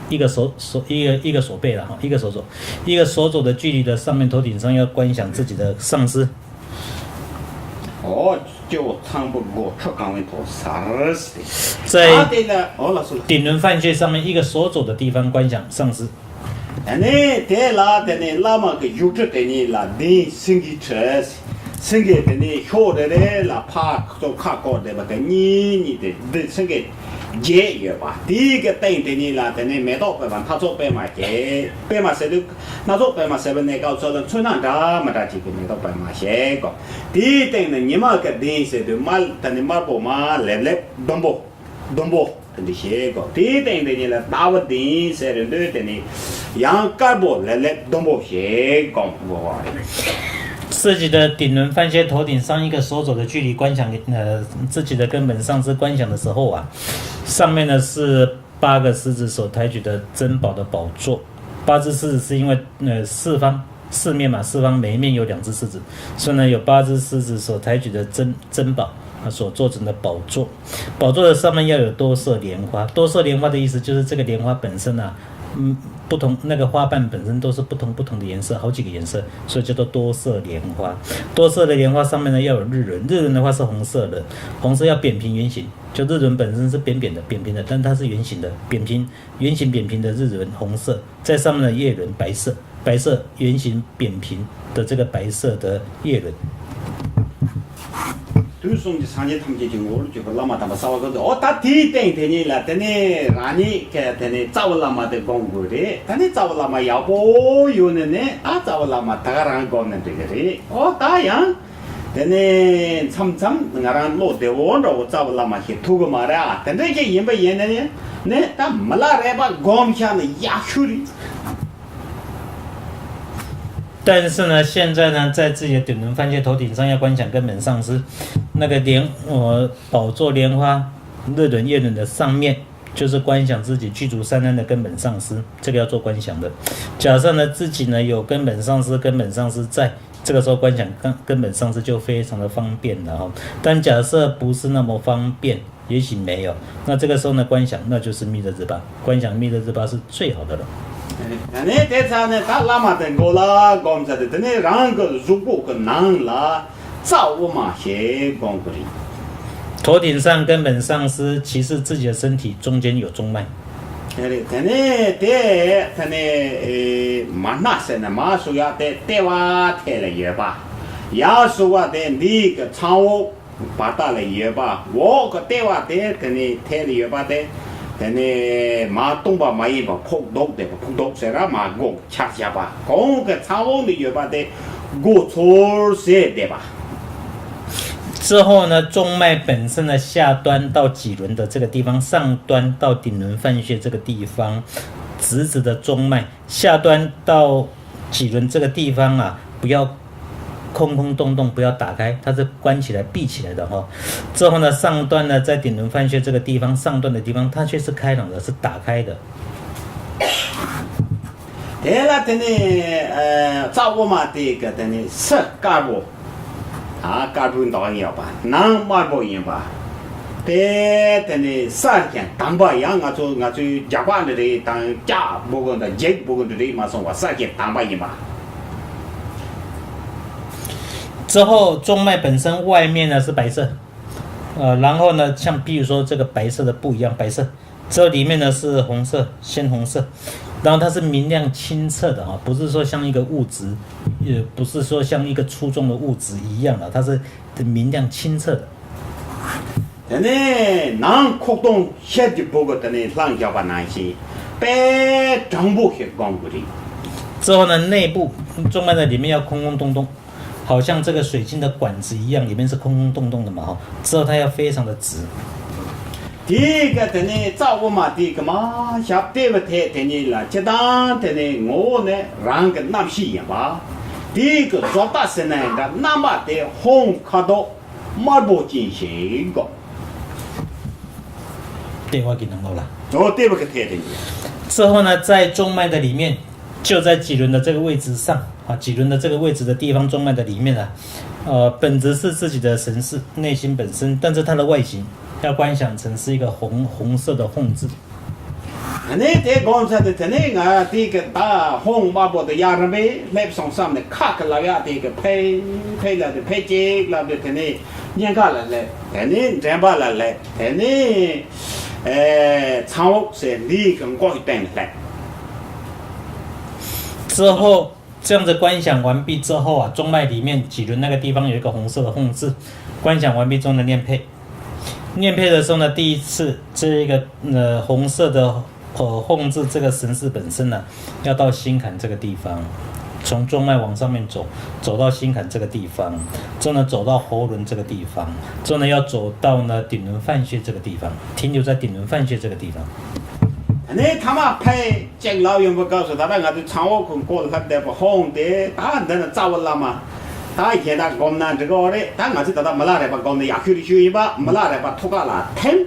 一个手手一个一个手背了哈，一个手肘，一个手肘的距离的上面，头顶上要观想自己的上司。 ཨོ། སྐྱེ་བོ་ཚངས་པའི་སྒོ་ཁྲི་གང་བའི་ཐོག་སར་སི། 在ཨ་དེ་ལ་ཨོ་ལ་སུ་ལ། 顶轮泛穴上面一个手肘的地方观想上司。 ཨ་ནི་དེ་ལ་དེ་ནི་བླ་མ་གི་བཞུགས་ཁྲི་དེ་ཉིད་ལ་གདན་སེང་གེའི་ཁྲི། སེང་གེ་དེ་ནི་ཕྱོགས་རེ་རེ་ལ་ཕར་ཚུར་ཁ་བསྐོར་བསྡད་པ་དེ་གཉིས་གཉིས་དེ་གདན་སེང་གེ་བརྒྱད་ཡོད་པ། དེའི་གི་སྟེང་དེ་ཉིད་ལ་དེ་ནི་མེ་ཏོག་པད་མ་སྣ་ཚོགས་པད་མ་བརྒྱད། པད་མ་ཟེར་དུས་སྣ་ཚོགས་པད་མ་ཟེར་བ་ནས་སྐབས་སུ་ལ་ཚོན་སྣ་འདྲ་མི་འདྲ་ཅིག་གི་མེ་ཏོག་པད་མ་བཞད་གོ། དེའི་སྟེང་ནས་ཉི་མ་གི་གདན་ཟེར་དུས་དམར་ད་ནི་དམར་པོ་མ་ལེབ་ལེབ་ཟླུམ་པོ་ཟླུམ་པོ་དེ་འདྲ་བཞད་གོ། དེའི་སྟེང་དེ་ཉིད་ལ་ཟླ་བ་གདན་ཟེར་རེ་འདོད་དེ་ནི་ཡང་དཀར་པོ་ལེབ་ལེབ་ཟླུམ་པོ་བཞད་གོ་གོ་བ་རེད། 自己的顶轮翻身，头顶上一个手肘的距离观想，呃，自己的根本上是观想的时候啊，上面呢是 八个狮子所抬举的珍宝的宝座。八只狮子是因为呃四方四面嘛，四方每一面有两只狮子，所以呢有八只狮子所抬举的珍珍宝啊所做成的宝座。宝座的上面要有多色莲花，多色莲花的意思就是这个莲花本身啊，嗯，不同那个花瓣本身都是不同不同的颜色，好几个颜色，所以叫做多色莲花。多色的莲花上面呢要有日轮，日轮的话是红色的，红色要扁平圆形， 就日轮本身是扁扁的、扁平的，但它是圆形的，扁平、圆形扁平的日轮，红色，在上面的叶轮白色，白色圆形扁平的这个白色的叶轮。དུས་གསུམ་གྱི་སངས་རྒྱས་ཐམས་ཅད་ཀྱི་ངོ་བོར་གྱུར་པ་བླ་མ་དམ་པ་གསང་བ་ཀུན་ཏུ། ཨོ་ད་དེའི་སྟེང་དེ་ཉིད་ལ་དེ་ནས་རང་ཉིད་ཀྱི་དེ་ནས་རྩ་བ་བླ་མ་དེ་སྒོམ་དགོས་རེད། ད་ནི་རྩ་བ་བླ་མ་ཡག་པོ་ཡོད་ནས་ནས་ད་རྩ་བ་བླ་མ་ད་ག་རང་སྒོམ་ནས་འགྲིག་གི་རེད། ཨོ་ད་ཡང་། དེ་ནས་མཚམས་མཚམས་ང་རང་བློ་བདེ་བོ་འདྲ་བོ་རྩ་བ་བླ་མ་ཞིག་ཐུག་གི་མ་རེད་ཨ། དེ་འདྲ་ཞིག་ཡིན་པ་ཡིན་ན་ནི་ནི་ད་མི་ལ་རས་པ་སྒོམ་བཞག་ནི་ཡག་ཤོས་རེད། 但是呢，现在呢，在自己的顶轮翻身，头顶上要观想根本上师，那个莲，呃，宝座莲花、日轮、月轮的上面，就是观想自己具足三安的根本上师，这个要做观想的。假设呢，自己呢有根本上师，根本上师在，这个时候观想根根本上师就非常的方便了哈。但假设不是那么方便，也许没有，那这个时候呢，观想那就是密勒日巴，观想密勒日巴是最好的了。ཨ་ནི་དེ་ཚ་ནི་ད་བླ་མ་དེ་མགོ་ལ་སྒོམ་ཚ་དེ་དེ་ནི་རང་གི་གཟུགས་པོ་གི་ནང་ལ་རྩ་དབུ་མ་ཞེས་དགོངས་ཀྱི་རེད། 头顶上根本上师，其次自己的身体中间有中脉。 དེ་རེད། དེ་ནས་དེ་དེ་ནས་མར་སྣ་ཟེར་ནས་མར་ཟུག་ཡག་དེ་ལྟེ་བ་ཐད་ལ་ཡོད་པ། ཡར་ཟུག་པ་དེ་འདི་གི་ཚངས་འོག་བར་ཐག་ལ་ཡོད་པ། འོག་གི་ལྟེ་བ་དེ་དེ་ནས་ཐད་ལ་ཡོད་པ་དེ། དེ་ནས་མར་སྟོང་པ་མ་ཡིན་པ་ཕུག་རྡོག་དེ་ཕུག་རྡོག་ཟེར་ར་མར་སྒོ་ཆག་བཞག་པ། གོང་གི་ཚངས་འོག་ནས་ཡོད་པ་དེ་སྒོ་ཚུར་ཟེར་བསྡད་པ། 之后呢，中脉本身的下端到脊轮的这个地方，上端到顶轮泛穴这个地方，直直的中脉，下端到脊轮这个地方啊，不要空空洞洞，不要打开，它是关起来、闭起来的哈。之后呢，上端呢，在顶轮泛穴这个地方，上端的地方，它却是开朗的，是打开的。 དེ་ལ་དེ་ནི་ཨ་རྩ་དབུ་མ་དེ་གི་དེ་ནི་སི་དཀར་པོ། ཨ་དཀར་པོའི་མདོག་ཡིན་པ། ནང་དམར་པོ་ཡིན་པ། དེ་དེ་ནི་ས་གི་དྭངས་པ། ཡང་ང་ཚོ་ང་ཚོའི་རྒྱགས་པ་འདི་རེད་དང་ལྕགས་འབུ་གུ་འདི་འགྱིག་འབུ་གུ་འདི་རེད་མ་སོང་བ། ས་གི་དྭངས་པ་ཡིན་པ། 之后中脉本身外面呢是白色，呃，然后呢，像比如说这个白色的布一样，白色，之后里面呢是红色，鲜红色，然后它是明亮清澈的啊，不是说像一个物质，呃，不是说像一个粗重的物质一样的，它是明亮清澈的。 དེ་ནས་ནང་ཁུག་སྟོང་ཤེལ་གྱི་སྦུ་གུ་དེ་ནས་བསླངས་བཞག་པ་ནང་བཞིན་དཔེ་དྲང་པོ་ཞིག་སྒོམ་དགོས་རེད། 之后呢，内部中脉的里面要空空洞洞，好像这个水晶的管子一样，里面是空空洞洞的嘛，哈。之后它要非常的直。 དེའི་ག་དེ་ནས་རྩ་དབུ་མ་དེ་གི་མ་ཞབས་ལྟེ་བ་དེ་དེ་ནས་ལ་སྤྱི་བཏང་དེ་ནས་ངོ་བོ་ནི་རང་གི་རྣམ་ཤེས་ཡིན་པ། དེའི་གི་བཟོ་ལྟ་ཟེར་ན་ཡང་འདྲ། རྣམ་པ་དེ་ཧོང་ཁ་དོག་དམར་པོ་ཅན་ཞིག་གོ། ལྟེ་བ་གི་ནང་ལོགས་ལ། འོ་ལྟེ་བ་གི་ཐད་དེ་ཡིན། 之后呢，在中脉的里面，就在脊轮的这个位置上啊，脊轮的这个位置的地方，中脉的里面啊，呃，本质是自己的神识，内心本身，但是它的外形要观想成是一个红红色的红字。 ཨ་ནི་དེ་སྒོམ་ཚར་དུས་དེ་ནས་ང་དེ་གི་ད་ཧོང་དམར་པོ་དེ་ཡར་རིམ་པས་སླེབས་སོང་བསམ་ནས་ཁ་གི་ལབ་ཡག་དེ་གི་ཕེ་ཕེ་ལབ་དུས་ཕེ་གཅིག་ལབ་དུས་དེ་ནས་སྙིང་ག་ལ་སླེབས། དེ་ནས་འདྲེན་པ་ལ་སླེབས། དེ་ནས་ཨེ་ཚངས་འོག་ཟེར་འདི་གི་མགོ་གི་སྟེང་ལ་སླེབས། 之后，这样子观想完毕之后啊，中脉里面脊轮那个地方有一个红色的红字，观想完毕之后呢，念配。念配的时候呢，第一次这一个呃红色的呃红字这个神识本身呢，要到心坎这个地方，从中脉往上面走，走到心坎这个地方，之后呢走到喉轮这个地方，之后呢要走到呢顶轮泛穴这个地方，停留在顶轮泛穴这个地方。 ཨ་ནི་ཐ་མ་ཕེ་གཅིག་ལབ་ཡོང་པའི་སྐབས་སུ་ད་ལྟ་ང་ཚོའི་ཚངས་འོག་གི་མགོ་ལ་སླེབས་བསྡད་པ་ཧོང་དེ་ད་འདི་ནི་རྩ་བ་བླ་མ་ད་གཞན་དག་སྒོམ་ན་འགྲིག་གི་རེད། ད་ང་ཚོས་ད་ལྟ་མི་ལ་རས་པ་སྒོམ་ན་ཡག་ཤོས་རེད་ཞུས་ཡིན་པ། མི་ལ་རས་པ་ཐུགས་ཀ་ལ་ཐིམ།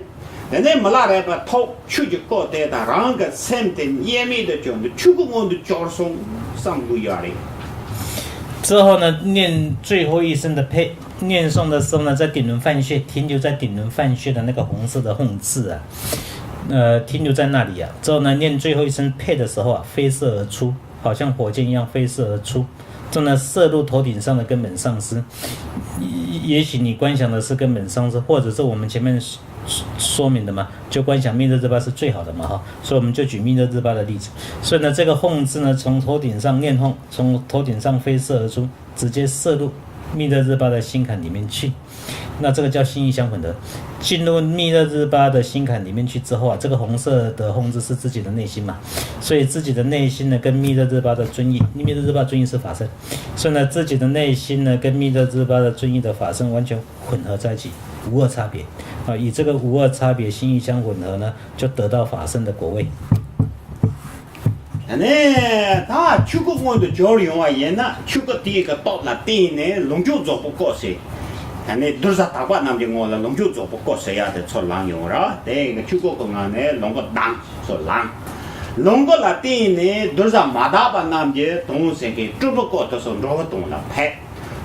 དེ་ནས་མི་ལ་རས་པ་ཐོག་ཆོས་ཀྱི་སྐུ་དེ་དང་རང་གི་སེམས་དེ་དམྱལ་མེ་དུ་གྱུར་འདུག་ཆོས་སྐུ་མངོན་དུ་གྱུར་སོང་བསམ་དགོས་ཡོད་རེད། 之后呢，念最后一声的配，念诵的时候呢，在顶轮泛穴，停留在顶轮泛穴的那个红色的红字啊，呃，停留在那里啊。之后呢，念最后一声配的时候啊，飞射而出，好像火箭一样飞射而出。之后呢，射入头顶上的根本上师。也也许你观想的是根本上师，或者是我们前面说说明的嘛，就观想密勒日巴是最好的嘛哈，所以我们就举密勒日巴的例子。所以呢，这个红字呢，从头顶上念红，从头顶上飞射而出，直接射入密勒日巴的心坎里面去。那这个叫心意相混合。进入密勒日巴的心坎里面去之后啊，这个红色的红字是自己的内心嘛，所以自己的内心呢跟密勒日巴的尊意，密勒日巴尊意是法身，所以呢自己的内心呢跟密勒日巴的尊意的法身完全混合在一起，无二差别啊，与这个无二差别心意相混合呢，就得到法身的果位。 ཨ་ནི་ད་ཆོས་སྐུ་མངོན་དུ་གྱུར་ཡོང་བ་ཡིན་ན་ཆོས་སྐུ་དེའི་གི་སྟོབས་ལ་བརྟེན་ནས་ལོངས་སྤྱོད་རྫོགས་པའི་སྐུ་ཟེར། ཨ་ནི་གདུལ་བྱ་དག་པ་རྣམས་ཀྱི་ངོ་ལ་ལོངས་སྤྱོད་རྫོགས་པའི་སྐུ་ཟེར་ཡ་དེ་ཚུར་ལངས་ཡོང་ར། དེ་གི་ཆོས་སྐུ་གི་ངང་ནས་ལོངས་སྐུ་ལྡང་ཚུར་ལངས། ལོངས་སྐུ་ལ་བརྟེན་ནས་གདུལ་བྱ་མ་དག་པ་རྣམས་ཀྱི་དོན་ཟེར་མཁན་སྤྲུལ་པའི་སྐུ་དེ་ཚོ་འགྲོ་བའི་དོན་ལ་ཕེབས།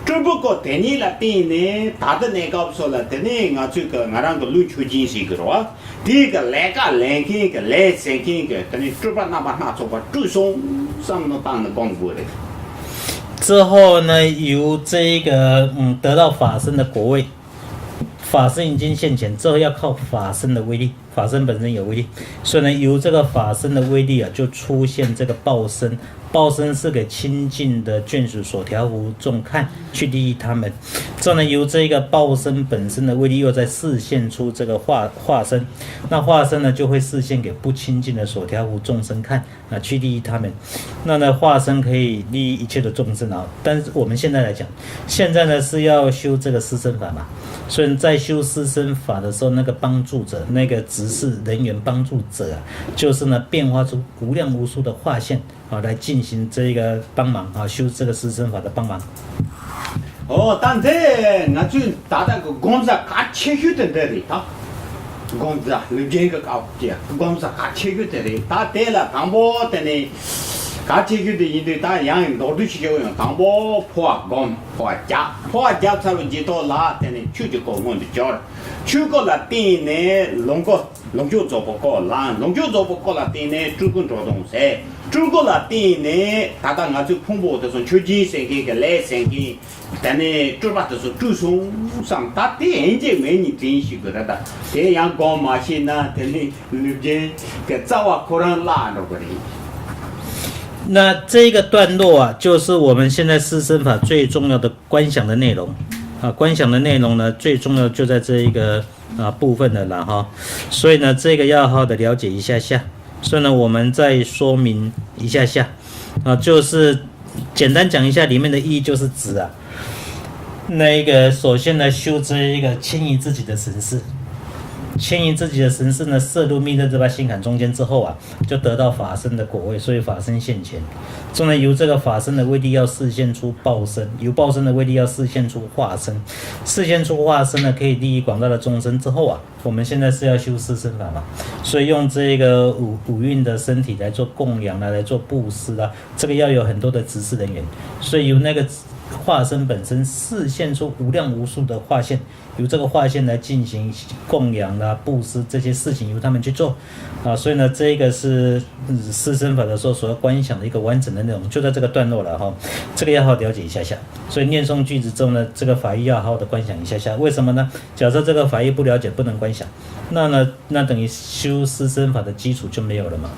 སྤྲུལ་པའི་སྐུ་དེ་ཉིད་ལ་བརྟེན་ནས་ད་ལྟ་གནས་སྐབས་སུ་ལ་དེ་ནས་ང་ཚོས་གི་ང་རང་གི་ལུས་མཆོད་སྦྱིན་ཟེར་གི་རེད་བ། དེའི་གི་ལས་ཀ་ལས་མཁན་གི་ལས་ཟེར་མཁན་གི་དེ་ནས་སྤྲུལ་པ་རྣམ་པ་སྣ་ཚོགས་པ་སྤྲུལ་སོང་བསམ་བློ་བཏང་ནས་སྒོམ་དགོས་རེད། 之后呢，由这一个嗯得到法身的果位，法身已经现前之后，要靠法身的威力，法身本身有威力，所以呢，由这个法身的威力啊，就出现这个报身。报身是给亲近的眷属所调伏众看，去利益他们。之后呢，由这个报身本身的威力又再示现出这个化化身，那化身呢就会示现给不亲近的所调伏众生看。 啊，去利益他们。那呢，化身可以利益一切的众生啊。但是我们现在来讲，现在呢是要修这个四圣法嘛，所以在修四圣法的时候，那个帮助者，那个执事人员帮助者啊，就是呢变化出无量无数的化现啊，来进行这个帮忙啊，修这个四圣法的帮忙。 ཨོ་ད་འདི་ང་ཚོས་ད་ལྟ་གི་སྒོམ་རྩ་གལ་ཆེ་ཤོས་དེ་འདི་རེད་ད། སྒོམ་རྩ་ལུས་རྒྱན་གྱི་སྐབས་ཀྱི་སྒོམ་རྩ་གལ་ཆེ་ཤོས་དེ་རེད་ད། དེ་ལ་དང་པོ་དེ་ནི་གལ་ཆེ་ཤོས་དེ་ཡིན་དུས་ད་ཡང་མདོར་བསྡུས་ཤིག་བྱེད་དགོས་ཡོང་། དང་པོ་འཕོ་བ་སྒོམ། འཕོ་བ་རྒྱབ། འཕོ་བ་རྒྱབ་ཚར་བའི་རྗེས་ཐོག་ལ་དེ་ནི་ཆོས་ཀྱི་སྐུ་མངོན་དུ་གྱུར། ཆོས་སྐུ་ལ་བརྟེན་ནས་ལོངས་སྐུ། ལོངས་སྤྱོད་རྫོགས་པའི་སྐུ་ལ། ལོངས་སྤྱོད་རྫོགས་པའི་སྐུ་ལ་བརྟེན་ནས་སྤྲུལ་སྐུ་འགྲོ་དོན་ཟེར། སྤྲུལ་སྐུ་ལ་བརྟེན་ནས་ད་ལྟ་ང་ཚོའི་ཕུང་པོ་དེ་ཚོ་མཆོད་སྦྱིན་ཟེར་མཁན་གྱི་ལས་ཟེར་མཁན་དེ་ནས་སྤྲུལ་པ་དེ་ཚོ་སྤྲུལ་སོང་བསམ། ད་དེ་ཡིན་གཅིག་མིན་གཉིས་དྲན་ཞིག་དགོས་རེད། ད་དེ་ཡང་སྒོམ་མ་ཤེས་ན་དེ་ནས་ལུས་རྒྱན་གྱི་རྩ་བ་ཁོ་རང་བརླག་འགྲོ་གི་རེད། 那这个段落啊，就是我们现在四圣法最重要的观想的内容啊。观想的内容呢，最重要就在这一个啊部分的了哈。所以呢，这个要好好的了解一下下。所以呢，我们再说明一下下啊，就是简单讲一下里面的意义，就是指啊，那个首先呢，修这一个迁移自己的神识。牵引自己的神识呢，摄入密勒日巴星坎中间之后啊，就得到法身的果位，所以法身现前。所以呢，由这个法身的位地要示现出报身，由报身的位地要示现出化身，示现出化身呢，可以利益广大的众生之后啊，我们现在是要修四身法嘛，所以用这个五五蕴的身体来做供养啊，来做布施啊，这个要有很多的执事人员，所以由那个化身本身示现出无量无数的化现，由这个化现来进行供养啦、布施这些事情，由他们去做。啊，所以呢，这个是嗯四身法的时候所要观想的一个完整的内容，就在这个段落了哈。这个要好好了解一下下。所以念诵句子之后呢，这个法义要好好的观想一下下。为什么呢？假设这个法义不了解，不能观想，那呢，那等于修四身法的基础就没有了嘛。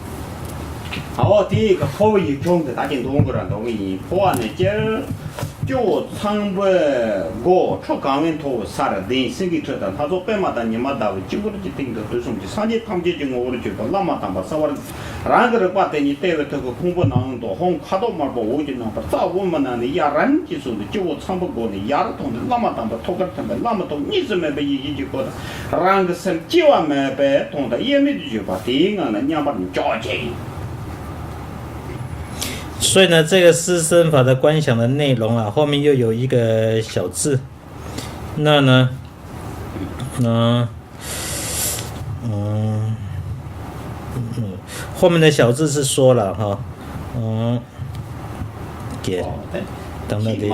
ཨོ་དེ་གི་ཕོ་བོ་ཡིག་ཆུང་དེ་ད་གིན་འདོན་དགོས་ར་འདོན་གི་ཡིན། ཕོ་བ་ནས་སྐྱེར། སྐྱེ་བོ་ཚངས་པའི་མགོ། ཁྲོ་གང་བའི་མཐོ་བའི་སར། གདན་སེང་གེའི་ཁྲི་དང་། ལྷ་ཚོགས་པད་མ་དང་ཉི་མ་ཟླ་བའི་སྤྱི་བོར་གྱི་སྟེང་དུ་དུས་གསུམ་གྱི་སངས་རྒྱས་ཐམས་ཅད་ཀྱི་ངོ་བོར་གྱུར་པ་བླ་མ་དམ་པ་གསང་བ། རང་གི་རིག་པ་དེ་ཉིད་ལྟེ་བའི་ཐུགས་ཀའི་ཁུང་བུ་ནང་དུ་ཧཱུྃ་ཁ་དོག་དམར་པོ་འོད་ཀྱི་རྣམ་པར་རྩ་དབུ་མའི་ནང་ནས་ཡར་རིམ་གྱིས་བཟུང་སྟེ་སྐྱེ་བོ་ཚངས་པའི་མགོ་ནས་ཡར་ཐོན་ཏེ་བླ་མ་དམ་པའི་ཐུགས་ཀར་ཐིམ་པས་བླ་མ་ཐུགས་གཉིས་སུ་མེད་པའི་ཡེ་ཤེས་ཀྱི་སྒོ་དང་རང་གི་སེམས་སྐྱེ་བ་མེད་པའི་དོན་དང་དབྱེར་མེད་དུ་གྱུར་པ་དེའི་ངང་ལ་མཉམ་པར་འཇོག་བྱེད་ཡིན། 所以呢，这个四身法的观想的内容啊，后面又有一个小字，那呢，嗯嗯嗯，后面的小字是说了哈，嗯，给，等等，得，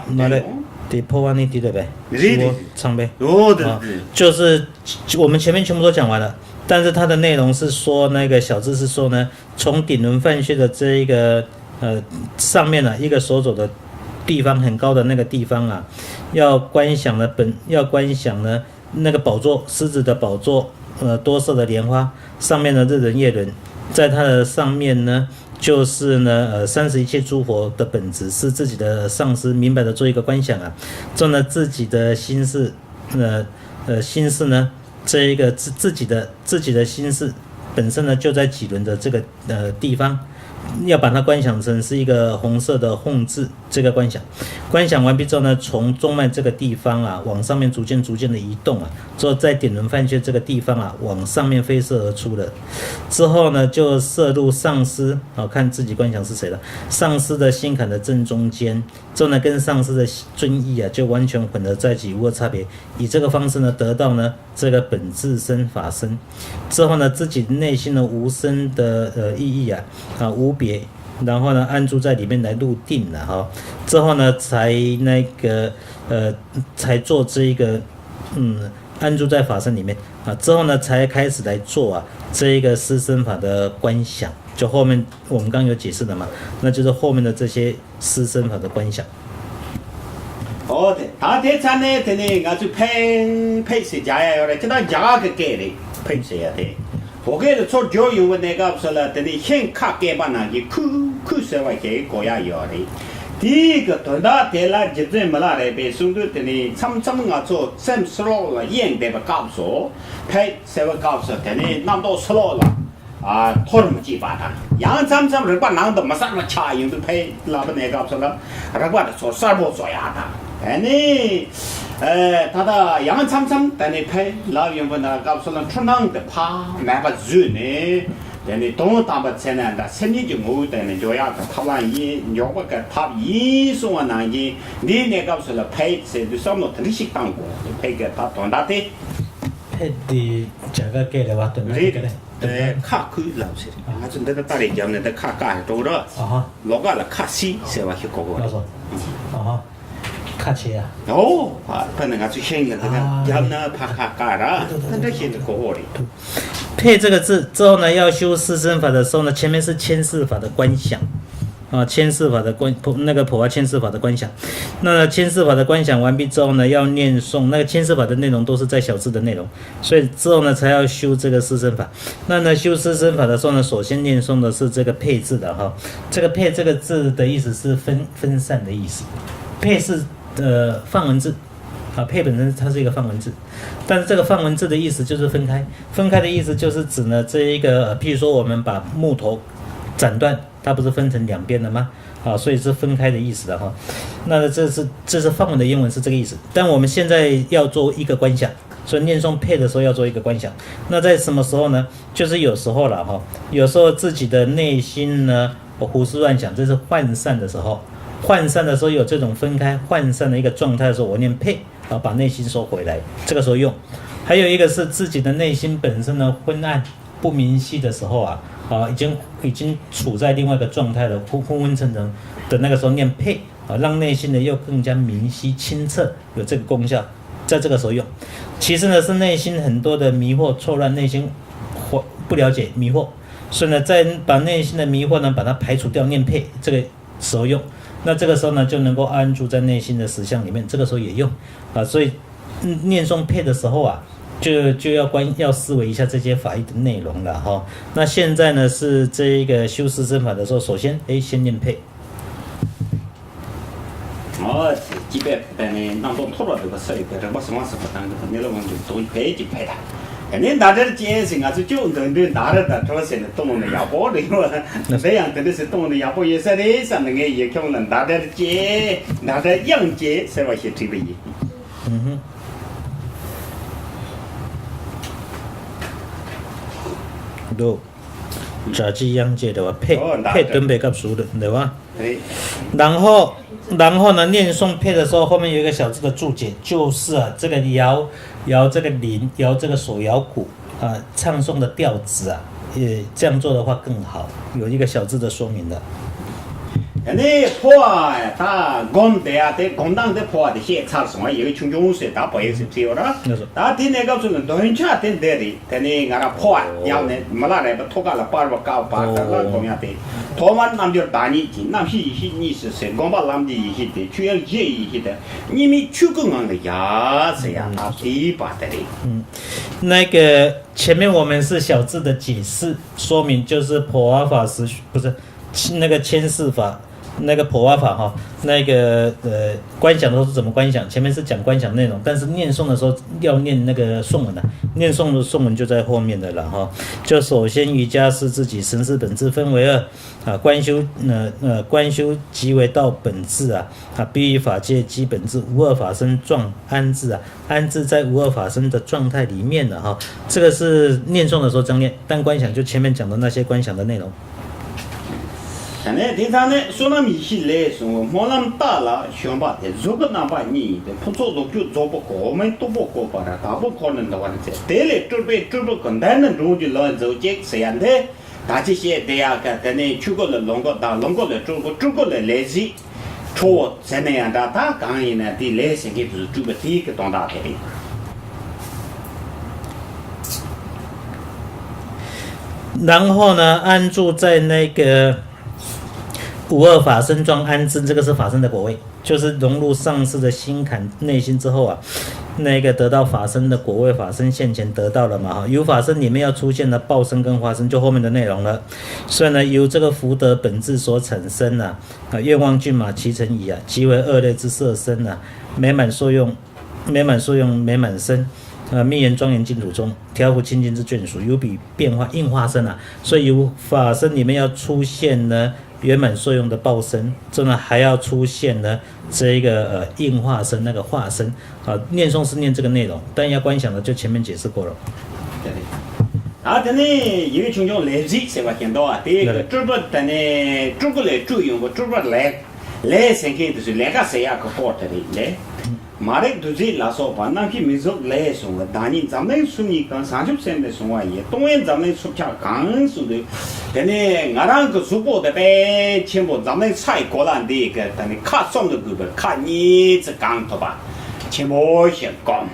那得，得破万的，对不对？是我唱呗。哦，对对对，就是我们前面全部都讲完了，但是它的内容是说，那个小字是说呢，从顶轮梵穴的这一个呃上面呢一个手肘的地方很高的那个地方啊，要观想的本要观想呢那个宝座，狮子的宝座，呃多色的莲花上面的日轮夜轮，在它的上面呢就是呢呃三十一切诸佛的本质，是自己的上师，明白的做一个观想啊，做呢自己的心事，呃呃心事呢这一个自自己的自己的心事本身呢就在几轮的这个呃地方，要把它观想成是一个红色的红字，这个观想。观想完毕之后呢，从中脉这个地方啊，往上面逐渐逐渐的移动啊，之后在顶轮梵穴这个地方啊，往上面飞射而出了。之后呢，就射入上师啊，看自己观想是谁了，上师的心坎的正中间。之后呢，跟上师的尊意啊，就完全混合在一起，无二差别。以这个方式呢，得到呢这个本质身法身。之后呢，自己内心的无生的呃意义啊啊无别，然后呢安住在里面来入定了哈。之后呢，才那个呃才做这一个嗯安住在法身里面啊。之后呢，才开始来做啊这一个四身法的观想。就后面我们刚有解释的嘛，那就是后面的这些四身法的观想。 ཨོ་དེ་ད་དེ་ཚར་ནས་དེ་ནས་ང་ཚོས་ཕེབས་ཕེབས་ཟེར་རྒྱག་ཡ་ཡོད་རེད། ཅི་ད་རྒྱ་གར་གྱི་སྐད་རེད། ཕེབས་ཟེར་ཡ་དེ་བོད་སྐད་དུ་ཚུར་བསྒྱུར་ཡོང་བའི་གནས་སྐབས་སུ་ལ་དེ་ནས་ཤིང་ཁ་སྐེད་པ་ནང་གི་ཁུ་ཁུ་ཟེར་བ་ཞིག་གོ་ཡ་ཡོད་རེད། དེའི་གི་དོན་དག་དེ་ལ་རྗེ་བཙུན་མི་ལ་རས་པས་གསུངས་དུས་དེ་ནས་མཚམས་མཚམས་ང་ཚོ་སེམས་ཕྱི་ལོགས་ལ་གཡེང་བསྡད་པའི་སྐབས་སུ་ཕེབས་ཟེར་བའི་སྐབས་སུ་དེ་ནས་རྣམ་རྟོག་ཕྱི་ལོགས་ལ། ཨ་འཐོར་མི་བཅུག་པ་དང་། ཡང་མཚམས་མཚམས་རིག་པ་ནང་དུ་མི་གསལ་བ་ཆགས་ཡོང་དུས་ཕེབས་ལབ་པའི་གནས་སྐབས་སུ་ལ་རིག་པ་དེ་ཚོ་གསལ་པོ་བཟོ་ཡག་དང་། དེ་ནས་ཨེ་ད་ལྟ་ཡང་མཚམས་མཚམས་དེ་ནས་ཕེབས་ལབ་ཡོང་པའི་གནས་སྐབས་སུ་ལ་འཁྲུལ་སྣང་དེ་ཕར་མེད་པ་བཟོས་ནས། དེ་ནས་དོན་དམ་པའི་ཚེ་ན་འདྲ་སེམས་ཉིད་ཀྱི་ངོ་བོ་དེ་ནས་འཇོག་ཡག་གི་ཐབས་ལམ་ཡིན། འཇོག་པ་གི་ཐབས་ཡིན་གསུང་བ་ནང་བཞིན་འདིའི་གནས་སྐབས་སུ་ལ་ཕེབས་ཟེར་དུས་བསམ་བློ་དེ་འདྲ་ཞིག་བཏང་དགོས། ཕེབས་ཀྱི་ད་དོན་དག་དེ། ཕེབས་དེ་རྒྱ་གར་སྐད་རེད་བ། དོན་དག་རེད། དེ་ག་རེད། ཨེ་ཁ་ཁུ་ལབ་ཟེར། ང་ཚོ་འདི་ལ་སྟ་རེ་བརྒྱབ་ནས་འདི་ཁ་བཀག་ཧེ་འགྲོ་ར། ཨ་ཧ། ལོགས་ཀ་ལ་ཁ་སི་ཟེར་བ་ཞིག་གོ་གོ་ལགས་རེད། སོ། ཨ་ཧ། ཁ་ཆེ་ཡ། ཨོ། ཕ་ཕ་ནི་ང་ཚོ་ཤེས་ཡོད་འདི་ལ་ཨ་བརྒྱབ་ན་ཕ་ཁ་བཀག་ར། ད་འདྲ་ཤེས་ནས་གོ་གོ་རེད། 配这个字之后呢，要修四身法的时候呢，前面是牵示法的观想，啊，牵示法的观，那个普华牵示法的观想。那牵示法的观想完毕之后呢，要念诵。那个牵示法的内容都是在小字的内容，所以之后呢，才要修这个四身法。那呢，修四身法的时候呢，首先念诵的是这个配字的哈。这个配这个字的意思是分，分散的意思。配是呃梵文字，啊，配本身它是一个梵文字，但是这个梵文字的意思就是分开。分开的意思就是指呢，这一个，呃譬如说我们把木头斩断，它不是分成两边的吗？啊，所以是分开的意思的哈。那这是，这是梵文的英文是这个意思，但我们现在要做一个观想。所以念诵配的时候要做一个观想。那在什么时候呢？就是有时候了哈，有时候自己的内心呢胡思乱想，这是涣散的时候。涣散的时候有这种分开涣散的一个状态的时候，我念配啊，把内心收回来，这个时候用。还有一个是自己的内心本身呢昏暗不明晰的时候啊，啊，已经已经处在另外一个状态了，昏昏昏沉沉的那个时候念配啊，让内心的又更加明晰清澈，有这个功效，在这个时候用。其次呢，是内心很多的迷惑、错乱，内心或不了解、迷惑，所以呢，再把内心的迷惑呢，把它排除掉，念配这个时候用。那这个时候呢，就能够安住在内心的实相里面，这个时候也用啊。所以，嗯，念诵配的时候啊，就就要关要思维一下这些法义的内容了哈。那现在呢，是这一个修四圣法的时候，首先，哎，先念配。 ཨོ་ཙི། སྐྱིད་པའི་ཕུག་ཏུ་ནི་རྣམ་རྟོག་འཐོར་བ་འདུག་པ་ས་ཡོད་པའི་རེག་པ་ཟེར་བ་ཟེར་བ་དང་གི་ནི་ལ་དབང་གི་དོན་བས་ཀྱི་ཕེ་ད། དེ་ནས་མདའ་དར་ཅན་ཟེར་ང་ཚོ་ཅུང་འདོན་འདོན་མདའ་ར་དང་གྲོ་ཟེར་ནས་གཏོང་ནས་ཡག་པོ་རེད་བ། དེ་ཡང་དེ་འདྲ་ཟེར་གཏོང་ནས་ཡག་པོ་ཡོད་ས་རེད་བསམ་ནས་ངས་ཡེ་ཁྱོང་ལ་མདའ་དར་ཅན་མདའ་དར་དབྱངས་ཅན་ཟེར་བ་ཞིག་བྲིས་པ་ཡིན། འདུག་སྒྲ་ཅི་དབྱངས་ཅན་རེད་བ། ཕེ་ཨོ་མདའ་ཕེ་དར་འདོན་པའི་སྐབས་སུ་རེད་བ། རེད། 然后，然后呢，念诵配的时候，后面有一个小字的注解，就是啊，这个摇摇这个铃，摇这个手摇鼓啊，唱诵的调子啊，也这样做的话更好，有一个小字的说明的。 ཡ་ནི་ཕོ་བ་ད་སྒོམ་དེ་ཡ་དེ་སྒོམ་སྟངས་དེ་ཕོ་བ་དེ་བཤད་ཚར་སོང་བ། ཡི་གེ་ཆུང་ཆུང་ཟེར་ད་བོད་ཡིག་ཟེར་བྲིས་ཡོད་ར། ལགས་སོ། ད་དེ་གནས་སྐབས་སུ་ནི་འདོན་ཆ་དེ་འདི་རེད། དེ་ནི་ང་རང་ཕོ་བ་ཡང་ནི་མི་ལ་རས་པ་ཐོག་ཁ་ལ་སྤར་བ་བཀག་པ་དེ་ལ་སྒོམ་ཡ་དེ། ཐོག་མར་རྣལ་འབྱོར་བདག་ཉིད་ཀྱི་རྣམ་ཤེས་ཡེ་ཤེས་གཉིས་སུ་ཟེར། སྒོམ་པ་ལམ་འདིའི་ཡེ་ཤེས་དེ་ཆོས་དབྱིངས་ཡེ་ཤེས་དེ་གཉིས་མེད་ཆོས་སྐུའི་ངང་ལ་ཡ་ཟེར་ཡ་ད་དེའི་བར་དེ་རེད། 那个前面我们是小字的解释说明，就是普瓦法师不是那个千世法，那个普瓦法哈，那个呃观想都是怎么观想？前面是讲观想内容，但是念诵的时候要念那个颂文的，念诵的颂文就在后面的了哈。就首先瑜伽是自己神识本质分为二啊，观修呃呃观修即为道本质啊啊，必于法界即本质，无二法身状安置啊。 安置在无二法身的状态里面了哈。这个是念诵的时候这样念，但观想就前面讲的那些观想的内容。 ད་ནས་དེང་སང་ནས་བསོད་ནམས་ཡེ་ཤེས་ལས་གསུངས་པའི་སྨོན་ལམ་རྟགས་ལ་བྱོན་པ་དེ་གཟུགས་ཀྱི་རྣམ་པ་གཉིས་ཡིན་ཏེ། ཕུན་ཚོགས་ལོངས་སྤྱོད་རྫོགས་པའི་གོ་མིན་སྟུག་པོ་བཀོད་པ་ར་དྭགས་པོ་འཁོར་ནི་འདུ་བ་ནི་ཚེ་དེ་ལས་སྤྲུལ་པའི་སྤྲུལ་པའི་གི་འདན་ནི་འགྲོ་རྒྱུ་ལོན་མཛོད་ཅིག་ཟེར་ཡ་འདི། ད་ཅི་བཤད་བསྡད་ཡག་ག་དེ་ནས་ཆོས་སྐུ་ལ་ལོངས་སྐུ་དང་ལོངས་སྐུ་ལ་སྤྲུལ་སྐུ་སྤྲུལ་སྐུ་ལ་ལས་གཟིགས། ཁྲོ་བོ་ཟེར་ནས་ཡང་འདྲ་ད་གང་ཡིན་ན་དེའི་ལས་ཟེར་མཁན་དེ་ཚོ་སྤྲུལ་པ་དེའི་གི་དོན་དག་དེ་རེད།然后呢，安住在那个无二法身状安置，这个是法身的果位。 就是融入上师的心坎内心之后啊，那个得到法身的果位，法身现前得到了嘛哈，由法身里面要出现的报身跟化身，就后面的内容了。所以呢，由这个福德本质所产生啊，啊，愿望骏马骑乘椅啊，即为二类之色身啊，美满受用，美满受用美满身，啊，密严庄严净土中，调伏清净之眷属，由彼变化应化身啊，所以由法身里面要出现呢， 圆满受用的报身，这呢还要出现呢这一个呃应化身那个化身啊，念诵是念这个内容，但要观想的就前面解释过了。 ཨ་དེ་ནས་ཡི་གེ་ཆུང་ཆུང་ལས་གཟིགས་ཟེར་བ་ཞིག་འདུག་ཨ། དེ་ལགས། སྤྲུལ་པ་དེ་ནས་སྤྲུལ་སྐུ་ལས་སྤྲུལ་ཡོང་གི་སྤྲུལ་པ་ལས་ལས་ཟེར་མཁན་དེ་ཚོ་ལས་ཀ་ཟེར་ཡག་གི་སྐོར་དེ་རེད་ལས། མ་རིག་བདུད་རྩི་ལ་སོགས་པ་རྣམ་ཤེས་མི་གཟུགས་ལས་བྱུང་བའི་བདག་ཉིད་འཛམ་གླིང་སུམ་གཉིས་ཀུན། བྱང་ཆུབ་སེམས་ལས་བྱུང་བ་ཡི། སྟོང་ཉིད་འཛམ་གླིང་སུམ་ཆ་གང་གསུངས་དུས། དེ་ནས་ང་རང་གི་གཟུགས་པོ་དེ་དཔེ་ཆེན་པོ་འཛམ་གླིང་ས་ཡི་གོ་ལ་འདི་ཡི་གི་དེ་ནས་ཁ་གསུམ་དུ་གུས་པའི་ཁ་གཉིས་ཙི་གང་ཐུབ་པ་ཆེན་པོ་ཞིག་བསྒོམ།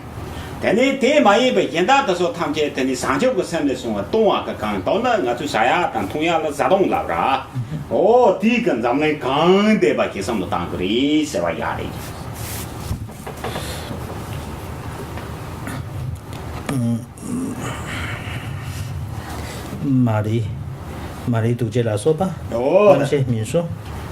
དེ་ནས་དེ་མ་ཡིན་པའི་གཞན་དག་དེ་ཚོ་ཐམས་ཅད་དེ་ནི་བྱང་ཆུབ་ཀྱི་སེམས་ལས་བྱུང་བ་སྟོང་བ་གི་གང་། མདོར་ན་ང་ཚོས་བྱ་ཡག་དང་འཐུང་ཡག་ལ་བཟའ་བཏུང་ལབ་ར། འོ་དེའི་གི་འཛམ་གླིང་གང་བསྡད་པ་ཞིག་བསམ་བློ་བཏང་དགོས་རེད་ཟེར་བ་ཡག་རེད། མ་རིག་མ་རིག་འདུ་བྱེད་ལ་སོགས་པ། འོ་རྣམ་ཤེས་མིན་སོགས་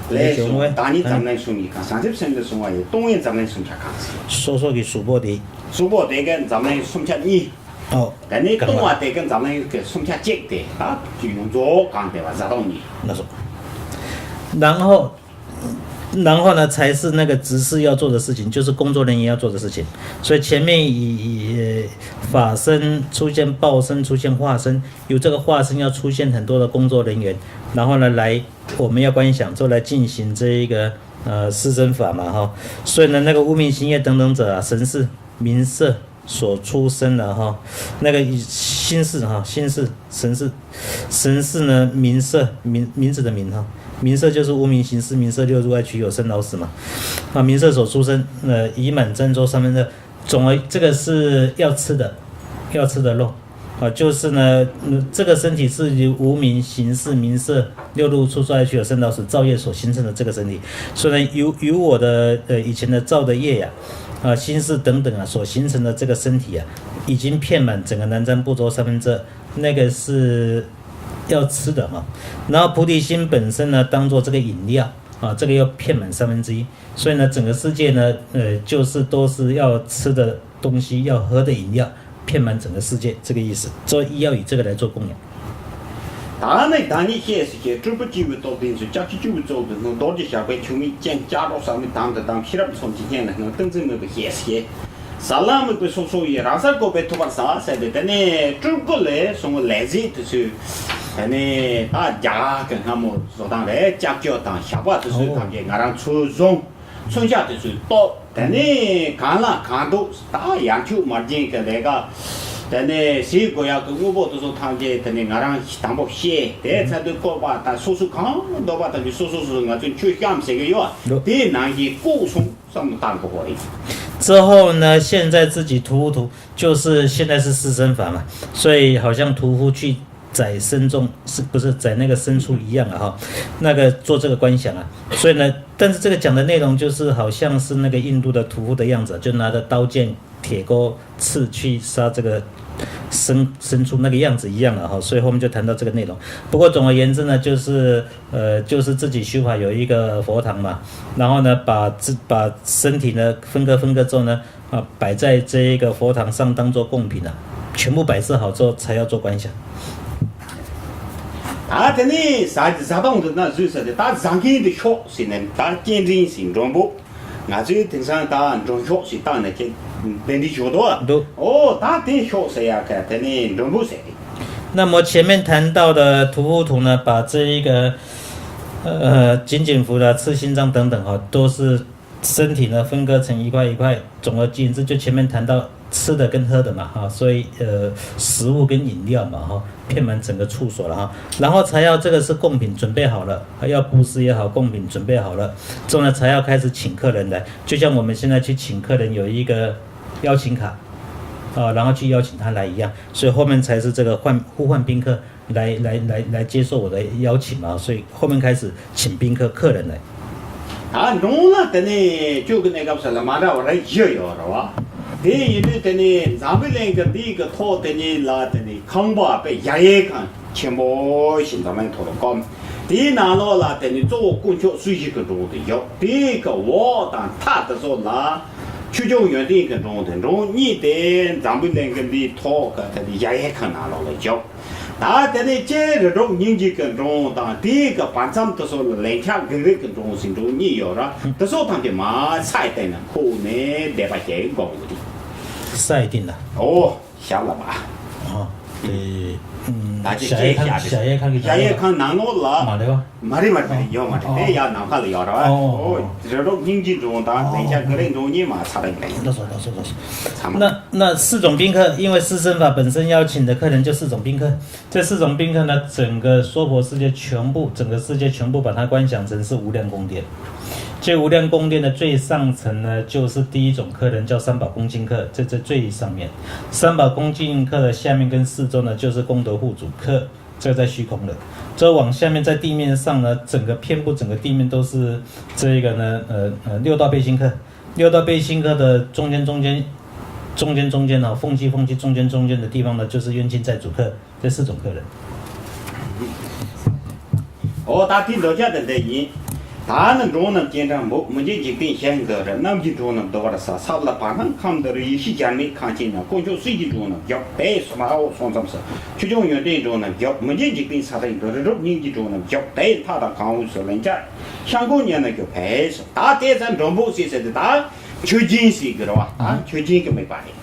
ལས་བྱུང་བའི་བདག་ཉིད་འཛམ་གླིང་སུམ་གཉིས་གང་། བྱང་ཆུབ་སེམས་ལས་བྱུང་བ་ཡི། སྟོང་ཉིད་འཛམ་གླིང་སུམ་ཆ་གང་ཟེར། སོ་སོ་གི་གཟུགས་པོ་དེ། གཟུགས་པོ་དེ་གའི་འཛམ་གླིང་སུམ་ཆ་གཉིས། ཨོ། དེ་ནས་གང་ལ། སྟོང་བ་དེ་གའི་འཛམ་གླིང་གི་སུམ་ཆ་གཅིག་དེ་ད་ཡོངས་རྫོགས་གང་བསྡད་པ་བཟའ་བཏུང་གཉིས། ལགས་སོ། 然后 ཨ་ 然后呢，才是那个执事要做的事情，就是工作人员要做的事情。所以前面以以法身出现、报身出现、化身，由这个化身要出现很多的工作人员，然后呢，来我们要观想，就来进行这一个呃施身法嘛哈。所以呢，那个无名行业等等者啊，神识、名色、所出生的哈，那个心识哈，心识、神识、神识呢，名色名名字的名哈，名色就是无名行识，名色六入爱取有生老死嘛，啊，名色所出生，呃，已满三周三分之二，总而这个是要吃的，要吃的肉。啊，就是呢，嗯，这个身体是由无名行识、名色六入触受爱取有生老死造业所形成的这个身体，所以呢，由由我的呃以前的造的业呀、啊，心识等等啊所形成的这个身体啊，已经遍满整个南瞻部洲三分之二，那个是要吃的哈。然后菩提心本身呢，当做这个饮料啊，这个要遍满三分之一。所以呢，整个世界呢，呃，就是都是要吃的东西，要喝的饮料，遍满整个世界，这个意思。所以要以这个来做供养。 ད་ནི་བདག་ཉིད་ཤེས་སུ་སྐྱེ། སྤྲུལ་པ་སྤྱི་བོའི་སྟོབས་ལྡན་ཚུལ། ལྕགས་ཀྱུ་སྤྱི་བོའི་གཙུག་ཏུ་བསྣུན། རྡོ་རྗེ་ཞགས་པའི་ཆུང་མིག་ཅན། སྐྱ་རོག་ཟེར་མི་དང་དུ་བསྡམས། ཤེས་རབ་མཚོ་ཆེན་སྙན་ལ་བསྔོ། ཏིང་འཛིན་དམིགས་པའི་ཤེས་སུ་སྐྱེ། ཟ་ལམ་དམིགས་པའི་སོ་སོ་ཡི། རང་སར་བཀོད་པའི་ཐུབ་པར་བྱ་ཟེར་ཏེ། དེ་ནས་སྤྲུལ་སྐུ་ལས་བྱུང་བའི་ལས་ཟད་དེ་ཚོས། དེ་ནས་ད་རྒྱ་གར་གྱི་སྔ་མོ་བཟོ་སྟངས་རེད། ལྕགས་ཀྱུ་དང་ཞགས་པ་དེ་ཚོས་ཐམས་ཅད་ང་རང་ཚུར་བཟུང་། མཚོན་ཆ་དེ་ཚོས་གཏོར། དེ་ནས་གང་ལ་གང་འདུག་ད་ཡར་འཁྱུག་མར་འགྱེལ་གྱི་ལས་ཀ། དེ་ནས་ཟས་དགོས་ཡག་གི་དངོས་པོ་དེ་ཚོ་ཐམས་ཅད་དེ་ནས་ང་རང་དང་པོ་བཤད། དེ་ཚར་དུས་བཀོད་པ་དང་སོ་སོ་གང་འདོད་པ་དང་གི་སོ་སོ་སོ་སོ་ང་ཚོས་མཆོད་བཤམས་ཟེར་གི་ཡོད། འདུག་དེའི་ནང་བཞིན་བཀོད་སོང་བསམ་བློ་བཏང་དགོས་པ་རེད། 之后呢，现在自己屠夫屠，就是现在是施身法嘛，所以好像屠夫去宰牲种，是不是宰那个牲畜一样啊？哈，那个做这个观想啊。所以呢，但是这个讲的内容就是好像是那个印度的屠夫的样子，就拿着刀剑、铁钩、刺去杀这个牲牲畜那个样子一样了哈。所以后面就谈到这个内容。不过总而言之呢，就是呃，就是自己修法有一个佛堂嘛，然后呢，把自把身体呢分割分割之后呢，啊，摆在这一个佛堂上当做供品啊，全部摆设好之后才要做观想。 ད་དེ་ནས་ཟ་ཟ་སྟངས་དེ་ན་བཟོས་ཟེར་ཏེ། ད་ཟ་མཁན་དེ་ཤོག་ཟེར་ནས། ད་སྤྱན་འདྲེན་ཟེར། མགྲོན་པོ། ང་ཚོས་དེང་སང་ད་མགྲོན་ཤོག་ཟེར་བཏང་ནས་ཁྱེད་གདན་འདྲེན་ཞུ་འདུག་འདུག་ཨོ་ད་དེ་ཤོག་ཟེར་ཡག་ག་དེ་ནས་མགྲོན་པོ་ཟེར། 那么前面谈到的屠夫图呢，把这一个呃金简服啦、刺心脏等等哈，都是身体呢分割成一块一块，总而言之，就前面谈到吃的跟喝的嘛哈，所以呃食物跟饮料嘛哈，遍满整个处所了哈。然后才要这个是供品准备好了，要布施也好，供品准备好了之后呢，才要开始请客人来，就像我们现在去请客人有一个邀请卡啊，然后去邀请他来一样，所以后面才是这个换呼唤宾客。 来来来来接受我的邀请嘛，所以后面开始请宾客客人来。 ད་འབྲོང་ལ་དེ་ནས་ཁྱོད་ཀྱི་གནས་སྐབས་སུ་ལ་མ་འདྲ་བ་རེ་བཞི་ཡོད་རེད་བ། དེ་ཡིན་དུས་དེ་ནས་འཛམ་བུ་གླིང་གི་འདི་གི་ཐོག་དེ་ནས་ལ་དེ་ནས་ཁང་པ་དཔེ་ཡ་ཡའི་ཁང་ཆེན་པོ་ཞིག་འཛམ་གླིང་ཐོག་ལ་བསྐོར། དེའི་ནང་ལོགས་ལ་དེ་ནས་གཙོ་བོ་དཀོན་མཆོག་སྲི་ཞུ་གི་འབྲོང་དེ་བཞག་དེའི་གི་འོག་དང་མཐའ་དེ་ཚོ་ལ་ཆོས་སྐྱོང་ཡོན་ཏན་གྱི་འབྲོང་དེ། འབྲོང་གཉིས་དེ་འཛམ་བུ་གླིང་གི་འདིའི་ཐོག་གི་དེ་ནས་ཡ་ཡའི་ཁང་ནང་ལོགས་ལ་བཞག་ད་དེ་ནས་ལྕེ་རི་སྒྲོམ་སྙིང་རྗེ་གི་འབྲོང་དང་། དེའི་གི་བར་མཚམས་དེ་ཚོ་ལ་ལན་ཆགས་གི་རིགས་ཀྱི་འབྲོང་ཟེར་འབྲོང་གཉིས་ཡོད་ར། དེ་ཚོ་ཐམས་ཅད་མར་ས་ཡི་སྟེང་ན་འཁོར་ནས་བཟླས་པ་བྱས་འགོག་གི་རེད། ས་ཡི་སྟེང་ན། ཨོ། ཞབས་ལ་མ། ཨ། དེ། ཨུམ། ད་ཅི་ཞ་ཡའི་ཁང་ཞ་ཡའི་ཁང་གི་ཞ་ཡའི་ཁང་ནང་ལོགས་ལ། མ་རེད་བ། མ་རེད་མ་རེད་མ་རེད། ཡོད་མ་རེད། དེ་ཡར་ནམ་མཁའ་ལ་ཡོད་ར། ཨོ། ཨོ། རི་སྒྲོམ་སྙིང་རྗེ་འབྲོང་དང་ལན་ཆགས་གི་རིགས་འབྲོང་གཉིས་མར་ས་རིང་ལ་ཡིན། ལགས་སོ་ལགས་སོ་ལགས་སོ། ཚང་མ། 那那四种宾客，因为施身法本身邀请的客人就四种宾客，这四种宾客呢，整个娑婆世界全部，整个世界全部把它观想成是无量宫殿。这无量宫殿的最上层呢，就是第一种客人，叫三宝恭敬客，这这最上面。三宝恭敬客的下面跟四周呢，就是功德护主客，这在虚空的。这往下面，在地面上呢，整个遍布整个地面都是这个呢，呃呃，六道悲心客。 六道悲心客的中间中间，中间中间啊，缝隙缝隙中间中间的地方呢，就是冤亲债主客这四种客人。 ཨོ་ད་དེ་འདོད་ཆགས་དེ་འདྲ་ཡིན། བདག་ནི་འབྲོང་རྣམས་སྤྱན་དྲངས་འབུབས། མི་འགྱུར་འཇིག་རྟེན་ཞིང་དུ་རེ། གནམ་གྱི་འབྲོང་རྣམས་འདུ་བར་གསོལ། ས་བླ་བར་སྣང་ཁམས་འདི་རུ། ཡེ་ཤེས་རྒྱལ་མོས་ཁང་ཆེན་ན། དཀོན་མཆོག་སྲིད་ཀྱི་འབྲོང་རྣམས་བཞུགས་པའི་སོགས། མ་འོངས་སོང་མཚམས་སུ། ཆོས་སྐྱོང་ཡོན་ཏན་འབྲོང་རྣམས་བཞུགས། མི་འགྱུར་འཇིག་རྟེན་ས་སྟེང་དུ། རི་རབ་སྙིང་རྗེའི་འབྲོང་རྣམས་བཞུགས་པའི། མཐའ་དང་གང་འོས་སུ། ལན་ཆགས་ཤིན་ཏུ་ཉོན་ནམ་བཞུགས་པའི་སོགས། ད་དེ་ཙམ་འབྲོང་འབུབས་ཟེར་ཟེར་ཏེ་ད་མཆོད་སྦྱིན་ཟེར་གི་རེད་བ། ད་མཆོད་སྦྱིན་གྱི་དམིགས་པ་རེད།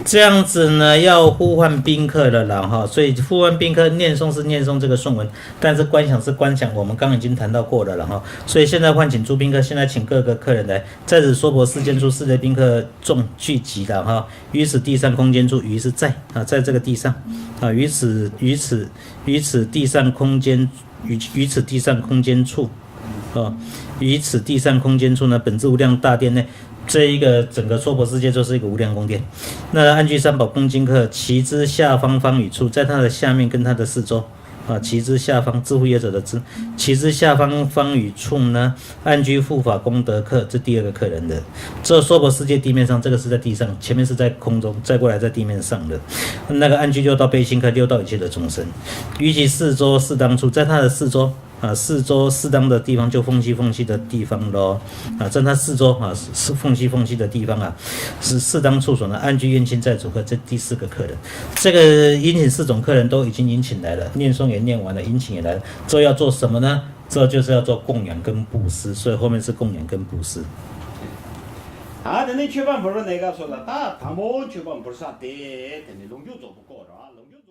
这样子呢，要呼唤宾客了啦哈，所以呼唤宾客念诵是念诵这个颂文，但是观想是观想我们刚刚已经谈到过的了哈，所以现在唤请诸宾客，现在请各个客人来，在此娑婆世界处，世界宾客众聚集了哈，于此地上空间处，于是在啊，在这个地上啊，于此于此于此地上空间于于此地上空间处，啊，于此地上空间处呢，本自无量大殿内，这一个整个娑婆世界就是一个无量宫殿。那安居三宝供宾客，其之下方方与处，在它的下面跟它的四周。啊，其之下方，之乎也者的之，其之下方方与处呢，安居护法功德客，这第二个客人的。这娑婆世界地面上，这个是在地上，前面是在空中，再过来在地面上的。那个安居六道悲心客，六道一切的众生，于其四周适当处，在他的四周啊，四周适当的地方，就缝隙缝隙的地方咯。啊，在他四周啊，是缝隙缝隙的地方啊，是适当处所呢，安居冤亲债主客，这第四个客人。这个殷勤四种客人都已经殷勤来了，念诵也念完了，殷勤也来了，这要做什么呢？这就是要做供养跟布施，所以后面是供养跟布施。 ད་དེ་ནས་མཆོད་པ་འབུལ་བའི་གནས་སྐབས་སུ་ལ། ད་དང་པོ་མཆོད་པ་འབུལ་ས་དེ་དེ་ནས་ལོངས་སྤྱོད་རྫོགས་པའི་སྐོར་རེད། ལོངས་སྤྱོད་